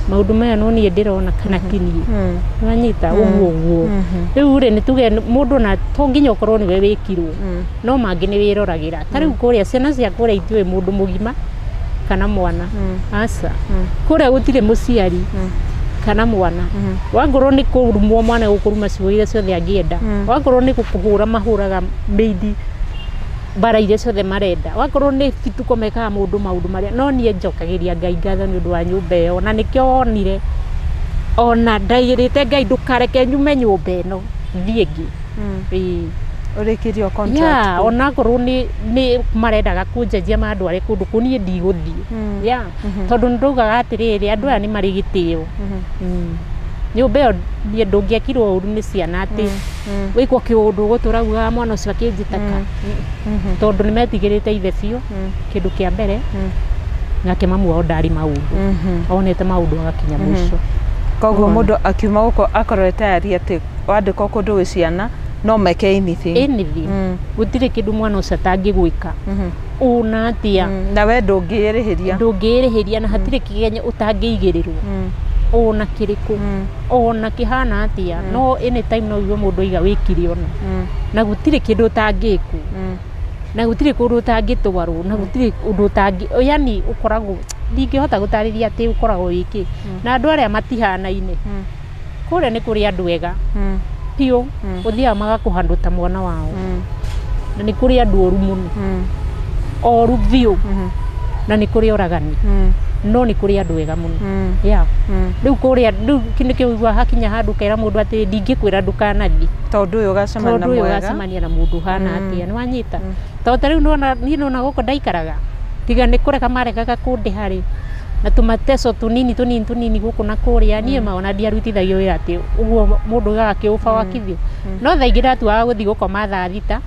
maũndũ maya, no niĩ ndĩrona kana ti niĩ. Nĩwanyita? Ũguo ũguo rĩu rĩ, nĩ tuge mũndũ na to nginya ũkorwo nĩwe wĩkirwo, no mangĩ nĩ wĩroragĩra. Ta rĩu kũrĩa ciana cia kũrĩa itiũĩ mũndũ mũgima kana mwana, aca. Kũrĩa gũtirĩ mũciari kana mwana. Wangorwo nĩ kũrumwo, mwana gũkũruma ciugo iria ciothe angĩenda. Wakorwo nĩ gũkũhũra, mahũraga mĩindi mbara iria ciothe marenda. Wakorwo nĩ bituko, mekaga mũndũ maũndũ marĩa. No niĩ njokagĩria Ngai ngatho nĩ ũndũ wa nyũmba ĩyo, na nĩkĩo wonire ona ndaigĩrĩte Ngai ndũkareke nyume nyũmba ĩno thiĩ ĩngĩ. Ĩĩ. Ũrĩkĩrio contract Yeah, kũu. Onakorwo nĩ marendaga kũnjenjia mandware kũndũ kũ, niĩ ndigũthiĩ. Yeah, tondũ nĩ ndaugaga atĩrĩrĩ, andũ aya nĩ marĩ gĩtĩo. Nyũmba ĩyo niĩ ndũngĩekirwo ũru nĩ ciana atĩ wĩkwo kĩũndũ ũgũtũra ugaga mwana ũcio akĩnjĩtaka, tondũ nĩ metigĩrĩte ithe biũ, kĩndũ kĩa mbere. Nake mamu wao ndarĩ maũndũ, onete maũndũ agakinya mũico. Koguo Ũguo. Mũndũ akiuma gũkũ akorwo tayari atĩ wandĩkwo kũndũ gwĩ ciana no meke anything. Anything. Gũtirĩ kĩndũ mwana ũcio atangĩgwĩka ũna atĩa. Na we ndũngĩrĩhĩria. Ndũngĩrĩhĩria, na hatirĩ kĩgenyo ũtangĩigĩrĩrwo ona kĩrĩkũ, ona kĩhana atĩa. No anytime no uge mũndũ aiga wĩkire ona, na gũtirĩ kĩndũ ũtangĩkwo, na gũtirĩ kũndũ ũtangĩtwarwo, na gũtirĩ ũndũ ũtangĩ, yani ũkoragwo Ndingĩhota gũtarĩria atĩ ũkoragwo wĩkĩ. Na andũ arĩa matihanaine. Kũrĩa nĩ kũrĩ andũ ega biũ, ũthiaga magakũhandũ ta mwana wao. Na nĩ kũrĩ andũ oru mũno, oru biũ, na nĩ kũrĩ oragani, no nĩ kũrĩ andũ ega mũno. Yeah. Rĩu kũrĩa rĩu nĩkĩo ũiguaga hakinya handũ ũkera mũndũ atĩ ndingĩkwĩra ndũkanathiĩ, tondũ ũyũ ũgacemania na tondũ ũyũ mwega. ũgacemania na mũndũ ũhana atĩa, nĩ wanyita? Tondũ ta rĩu nĩwona niĩ nĩwona gũkũ ndaikaraga, tiga nĩ kũrega maregaga kũndĩha rĩ, na tũmateco tũnini tũnini tũnini gũkũ na kũrĩa, niĩ ma ona ndiarutithagio wĩra atĩ ũguo mũndũ ugaga kĩũba wakithio. No thaa ingĩ ndatuaga gũthiĩ gũkoma thaa 6,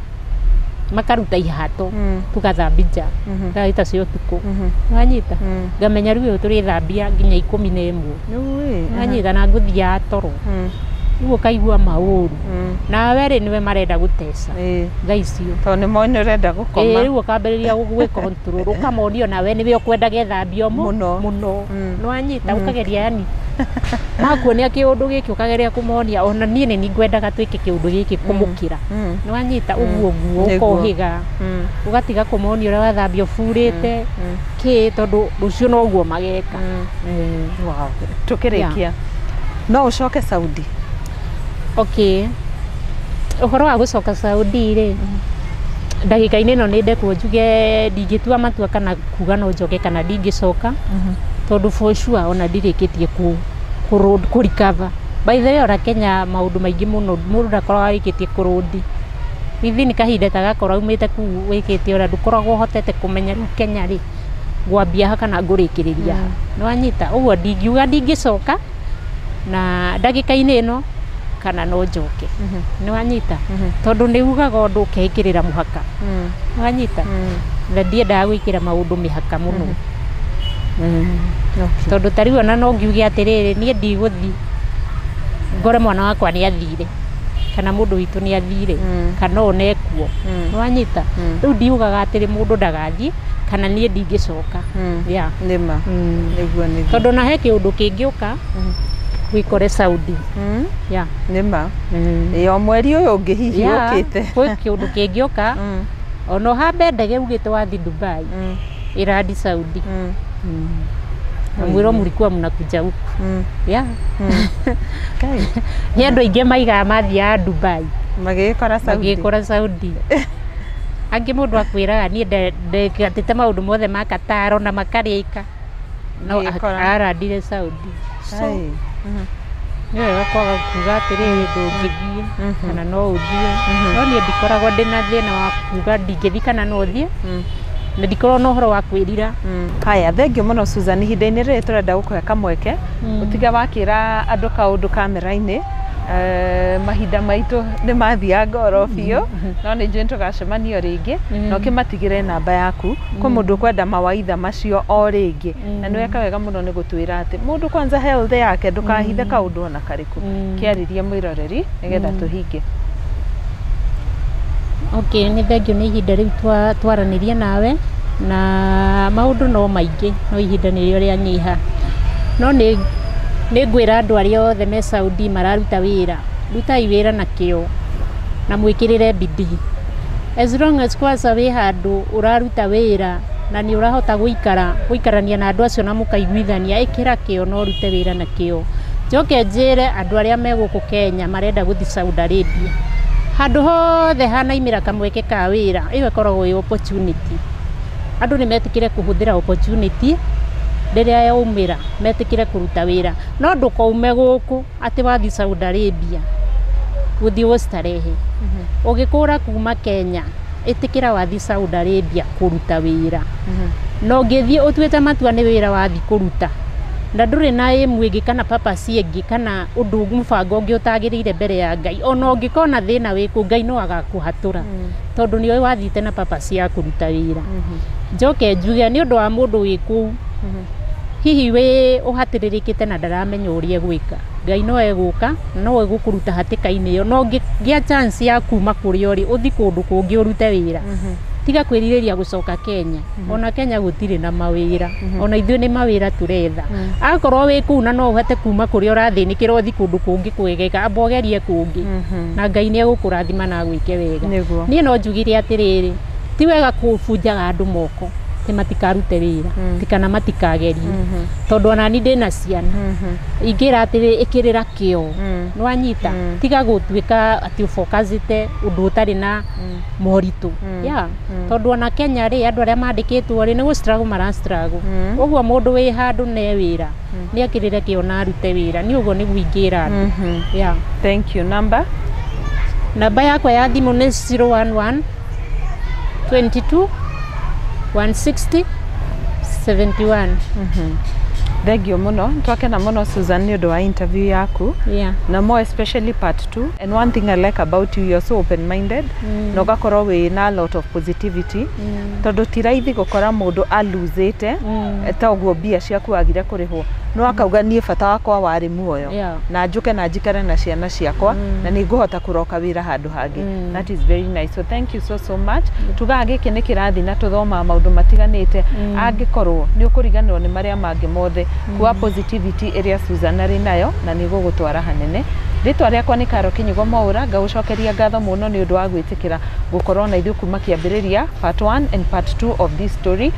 makaruta ihato, tũgathambia nja thaa 6 cia ũtukũ, nĩwanyita? Ngamenya rĩu ĩyo tũrĩthambia nginya 11, nĩwanyita? Na ngũthiaga toro, rĩu ũkaigua maũru, nawe rĩ nĩwe marenda gũteca thaa icio. Tondũ nĩ moĩ nĩ ũrenda gũkoma. Rĩu ũkambĩrĩria gwĩ control, ũkamonia nawe nĩwe ũkwendaga ĩthambio Mũno. Mũno, nĩwanyita? Ũkageria yani makuonia kĩũndũ gĩkĩ, ũkageria kũmonia ona niĩ nĩ ngwendaga twĩke kĩũndũ gĩkĩ kũmũkĩra, nĩwanyita? Ũguo ũguo. Ũkohĩga, ũgatiga kũmonia ũrĩa wathambia ũburĩte kĩ, tondũ rũciũ noguo mageka. Wow. Tukĩrĩkia, no ũcoke Saudi? Okay, ũhoro wa gũcoka Saudi rĩ, ndagĩka-inĩ ĩno nĩ ndekwo njuge ndingĩtua matua kana kuga no njoke kana ndingĩcoka, tondũ for sure ona ndirĩkĩtie kũ recover. By the way, ona Kenya maũndũ maingĩ mũno mũndũ ndakoragwo arĩkĩtie kũrũndi within kahinda ta gakorwo aumĩte kũu wĩkĩte, ona ndũkoragwo ũhotete kũmenya rĩu Kenya rĩ ngwambia ha kana ngũrĩkĩrĩria ha, nĩwanyita? Ũguo ndingiuga ndingĩcoka na ndagĩka-inĩ ĩno kana no njoke, nĩwanyita? Tondũ nĩ ugaga ũndũ ũkeĩkĩrĩra mũhaka, nĩwanyita? Na ndiendaga gwĩkĩra maũndũ mĩhaka mũno, tondũ ta rĩu ona no ngiuge atĩrĩrĩ, niĩ ndigũthiĩ ngore mwana wakwa nĩ athire kana mũndũ witũ nĩ athire kana ona ekuo, nĩwanyita? Rĩu ndiugaga atĩrĩ mũndũ ndagathiĩ kana niĩ ndingĩcoka, yeah. Nĩma nĩguo nĩguo. Tondũ na he kĩũndũ kĩngĩũka wikore Saudi, yeah. Nĩma ĩ o mweri ũyũ ũngĩ hihi ũkĩte. Gwĩ kĩũndũ kĩngĩũka ona ũhambe ndege ugĩte wathi Dubai, ĩrandi Saudi, na mwĩrwo mlikuwa mnakuja huku, yeah. Nĩ andũ aingĩ maigaga mathiaga Dubai magĩgĩkora Saudi. Magĩkora Saudi. Angĩ mũndũ akwĩraga niĩ ndegatĩte maũndũ mothe ma Qatar na makarĩka no Magĩkora. Arandire Saudi, so Ai. Nĩ wega kwaga kuga atĩrĩrĩ ndũngĩthiĩ kana no ũthiĩ, no niĩ ndikoragwo ndĩna thĩna wa kuga ndingĩthiĩ kana no thiĩ, na ndikoragwo na ũhoro wa kwĩrira. Haya, thengiũ mũno Susan, ihinda-inĩ rĩrĩ tũrenda gũkũhe kamweke ũtige wakĩra andũ kaũndũ kamera-inĩ. Mahinda maitũ nĩ mathianga oro biũ, no nĩ njũĩ nĩ tũgacemanio rĩngĩ, na ũkĩmatigĩre namba yaku kwĩ mũndũ ũkwenda mawaitha macio o rĩngĩ. Na nĩ weka wega mũno nĩ gũtwĩra atĩ mũndũ kwanza health yake, ndũkahithe kaũndũ ona karĩkũ. Kĩarĩrie mwĩroreri nĩgetha tũhinge. Okay, nĩ thengiũ nĩ ihinda rĩu twaranĩria nawe, na maũndũ no maingĩ no ihinda nĩrĩo rĩanyiha. No nĩ ngwĩra andũ arĩa othe me Saudi mararuta wĩra, rutai wĩra na kĩo na mwĩkĩrĩre bidii. As long as kwanza wĩ handũ ũraruta wĩra na nĩ ũrahota gũikara gũikarania na andũ acio na mũkaiguithania, ĩkĩra kĩo na ũrute wĩra na kĩo. Njoke njĩre andũ arĩa me gũkũ Kenya marenda gũthiĩ Saudi Arabia, handũ hothe hanaimĩra kamweke ka wĩra, ĩyo ĩkoragwo ĩ opportunity. Andũ nĩ metĩkĩre kũhũthĩra opportunity rĩrĩa yaumĩra, metĩkĩre kũruta wĩra, no ndũkaume gũkũ atĩ wathiĩ Saudi Arabia gũthiĩ gũstarehe. Ũgĩkũra kuma Kenya, ĩtĩkĩra wathiĩ Saudi Arabia kũruta wĩra, na ũngĩthiĩ ũtuĩte matua nĩ wĩra wathiĩ kũruta na ndũrĩ na aim ĩngĩ kana purpose ĩngĩ kana ũndũ mũbango ũngĩ ũtagĩrĩire mbere ya Ngai, ona ũngĩkona thĩna wĩkũ, Ngai no agakũhatũra, tondũ nĩ ũĩ wathiĩte na purpose ya kũruta wĩra. Njoke njuge nĩ ũndũ wa mũndũ wĩ kũu hihi wĩ ũhatĩrĩrĩkĩte na ndaramenya ũrĩa egwĩka, Ngai no egũka, no egũkũruta hatĩka-inĩ ĩyo, na ũngĩgĩa chance ya kuma kũrĩa ũrĩ ũthiĩ kũndũ kũngĩ ũrute wĩra, tiga kwĩrirĩria gũcoka Kenya. Ona Kenya gũtirĩ na mawĩra, ona ithuĩ nĩ mawĩra tũretha. Akorwo wĩ kũu na no ũhote kuma kũrĩa ũrathĩnĩkĩra ũthiĩ kũndũ kũngĩ kwegega, amba ũgerie kũngĩ na Ngai nĩ egũkũrathima na agwĩke wega. Nĩguo. Niĩ no njugire atĩrĩrĩ, ti wega kũbunjaga andũ moko. Atĩ matikarute wĩra tikana matikagerie, tondũ ona ni ndĩna ciana, ingĩra atĩrĩ, ĩkĩrĩra kĩo, nĩwanyita, tiga gũtuĩka atĩ ũbokacĩte ũndũ ũtarĩ na moritũ ya, tondũ ona Kenya rĩ, andũ arĩa mandĩkĩtwo rĩ, nĩ gũ struggle mara struggle. Ũguo mũndũ wĩ handũ ne wĩra, nĩ akĩrĩre kĩo na arute wĩra. Nĩ ũguo nĩguo ingĩra andũ, yeah. Thank you. Number? Namba yakwa ya thimũ nĩ 011 22 160 71. Thengio mũno, twakena mũno Susan nĩ ũndũ wa interview yaku, na more especially part 2. And one thing I like about you, you're so open minded, na ũgakorwo wĩ na a lot of positivity, tondũ ti raithi gũkora mũndũ aluzĩte ta ũguo mbia ciaku agire kũrĩhwo, no akauga, "Niĩ bata wakwa warĩ muoyo, na njũke na njikare na ciana ciakwa, na nĩ ngũhota kũroka wĩra handũ hangĩ." That is very nice, so thank you so so much. Tugaga gĩkĩ nĩ kĩrathi na tũthomaga maũndũ matiganĩte. Angĩkorwo nĩ ũkũriganĩrwo nĩ marĩa mangĩ mothe, kuwa positivity ĩrĩa Susan arĩ nayo na nĩ gũgũtwara hanene. Rĩtwa rĩakwa nĩ Karo Kinyugo Mwaũra. Ngagũcokeria ngatho mũno nĩ ũndũ wa gwĩtĩkĩra gũkorwo na ithuĩ kuma kĩambĩrĩria, part 1 and part 2 of this story.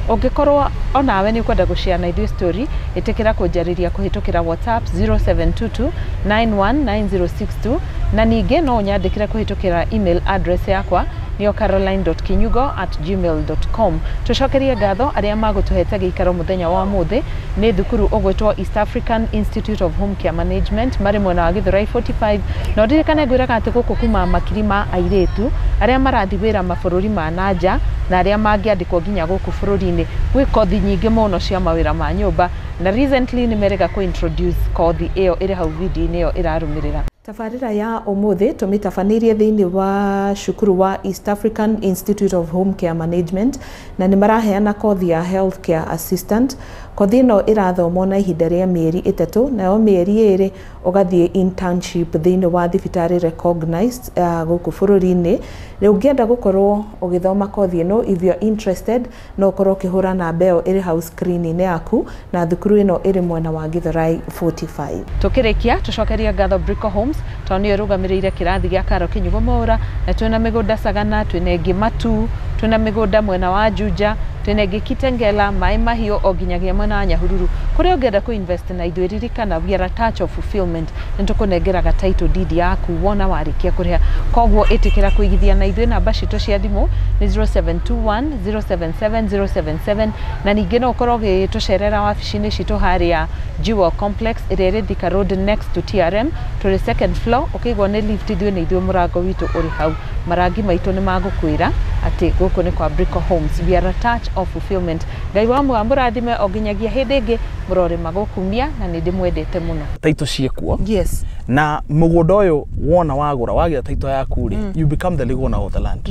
Ũngĩkorwo onawe nĩ ũkwenda gũshare na ithuĩ story, ĩtĩkĩra kũnjarĩria kũhĩtũkĩra WhatsApp 0722 919062, na ningĩ no ũnyandĩkĩre kũhĩtũkĩra email address yakwa, nĩyo caroline.kinyugo@gmail.com. Tũcokerie ngatho arĩa magũtũhete gĩikaro mũthenya wa mũthĩ, nĩ thukuru ũgwĩtwo East African Institute of Home Care Management, marĩ mwena wa Githurai 45. Na ũririkane ngwĩraga atĩ gũkũ kuma makiri ma airĩtu arĩa marathiĩ wĩra mabũrũri ma na nja na arĩa mangĩandĩkwo nginya gũkũ bũrũri-inĩ. Gwĩ kothi nyingĩ mũno cia mawĩra ma nyũmba, na recently nĩ merĩga kũ introduce kothi ĩyo ĩrĩ hau video-inĩ ĩyo ĩrarũmĩrĩra. Tabarĩra ya ũmũthĩ tũmĩtabanĩirie thĩinĩ wa cukuru wa East African Institute of Home Care Management, na nĩ maraheana kothi ya health care assistant. Kothi ĩno ĩrathomwo na ihinda rĩa mĩeri 3, nayo mĩeri 2 ũgathiĩ internship thĩinĩ wa thibitarĩ recognized gũkũ bũrũri-inĩ. Rĩu ũngĩenda gũkorwo ũgĩthoma kothi ĩno, if you are interested, no ũkorwo ũkĩhũra namba ĩyo ĩrĩ hau screen-inĩ yaku, na thukuru ĩno ĩrĩ mwena wa Githurai 45. Tũkĩrĩkia, tũcokerie ngatho Brico Homes, tondũ nĩyo ĩrũgamĩrĩire kĩrathi gĩa Karo Kinyugo Mwaũra, na twĩna mĩgũnda Sagana, twĩna ĩngĩ Matu, twĩna mĩgũnda mwena wa Juja, twĩna ĩngĩ Kitengela, Maĩ Mahiũ, o nginyagia mwena wa Nyahururu. Kũrĩa ũngĩenda kũ invest na ithuĩ, ririkana we are a touch of fulfillment, nĩ tũkũnengeraga title deed yaku wona warĩkia kũrĩha. Koguo ĩtĩkĩra kũigithia na ithuĩ. Namba citũ cia thimũ nĩ 0721 077 077, na ningĩ no ũkorwo ũgĩtũcerera wabici-inĩ citũ harĩa Jewel Complex ĩrĩa ĩrĩ Thika Road, next to TRM, tũrĩ second floor. Ũkĩigwo nĩ lift, ithuĩ nĩ ithuĩ, mũrango witũ ũrĩ hau. Marangi maitũ nĩ magũkwĩra atĩ gũkũ nĩ kwa Brico Homes. We are a touch of fulfillment. Ngai wa mũrathime o nginyagia hĩndĩ ĩngĩ mũrorĩma gũkumia, na nĩ ndĩmwendete mũno. Taito ciĩkuo. Yes. Na mũgũnda ũyũ wona wagũra, wagĩa taito yaku rĩ, you become the legal owner of the land.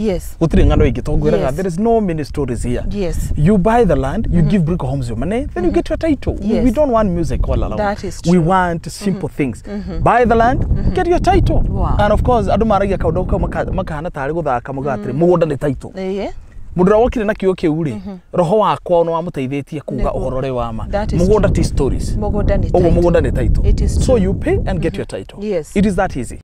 Gũtirĩ ng'ano ingĩ tongwĩraga. There is no many stories here. You buy the land, you give Brico Homes your money, then you get your title. We don't want music all along. That is We true. want simple things. Buy the land, get your title. And of course andũ maragia kaũndũ kau makahana tarĩ gũthaka, muga atĩrĩ, mũgũnda nĩ title. Mũndũ ũrĩa wokire na kiugo kĩu rĩ, roho wakwa nĩ wamũteithĩtie kuga ũhoro ũrĩa wa ma. That is Mũgũnda ti stories. Mũgũnda nĩ Ũguo title. mũgũnda nĩ title. It is So true. you pay and get your title. Yes. It is that easy.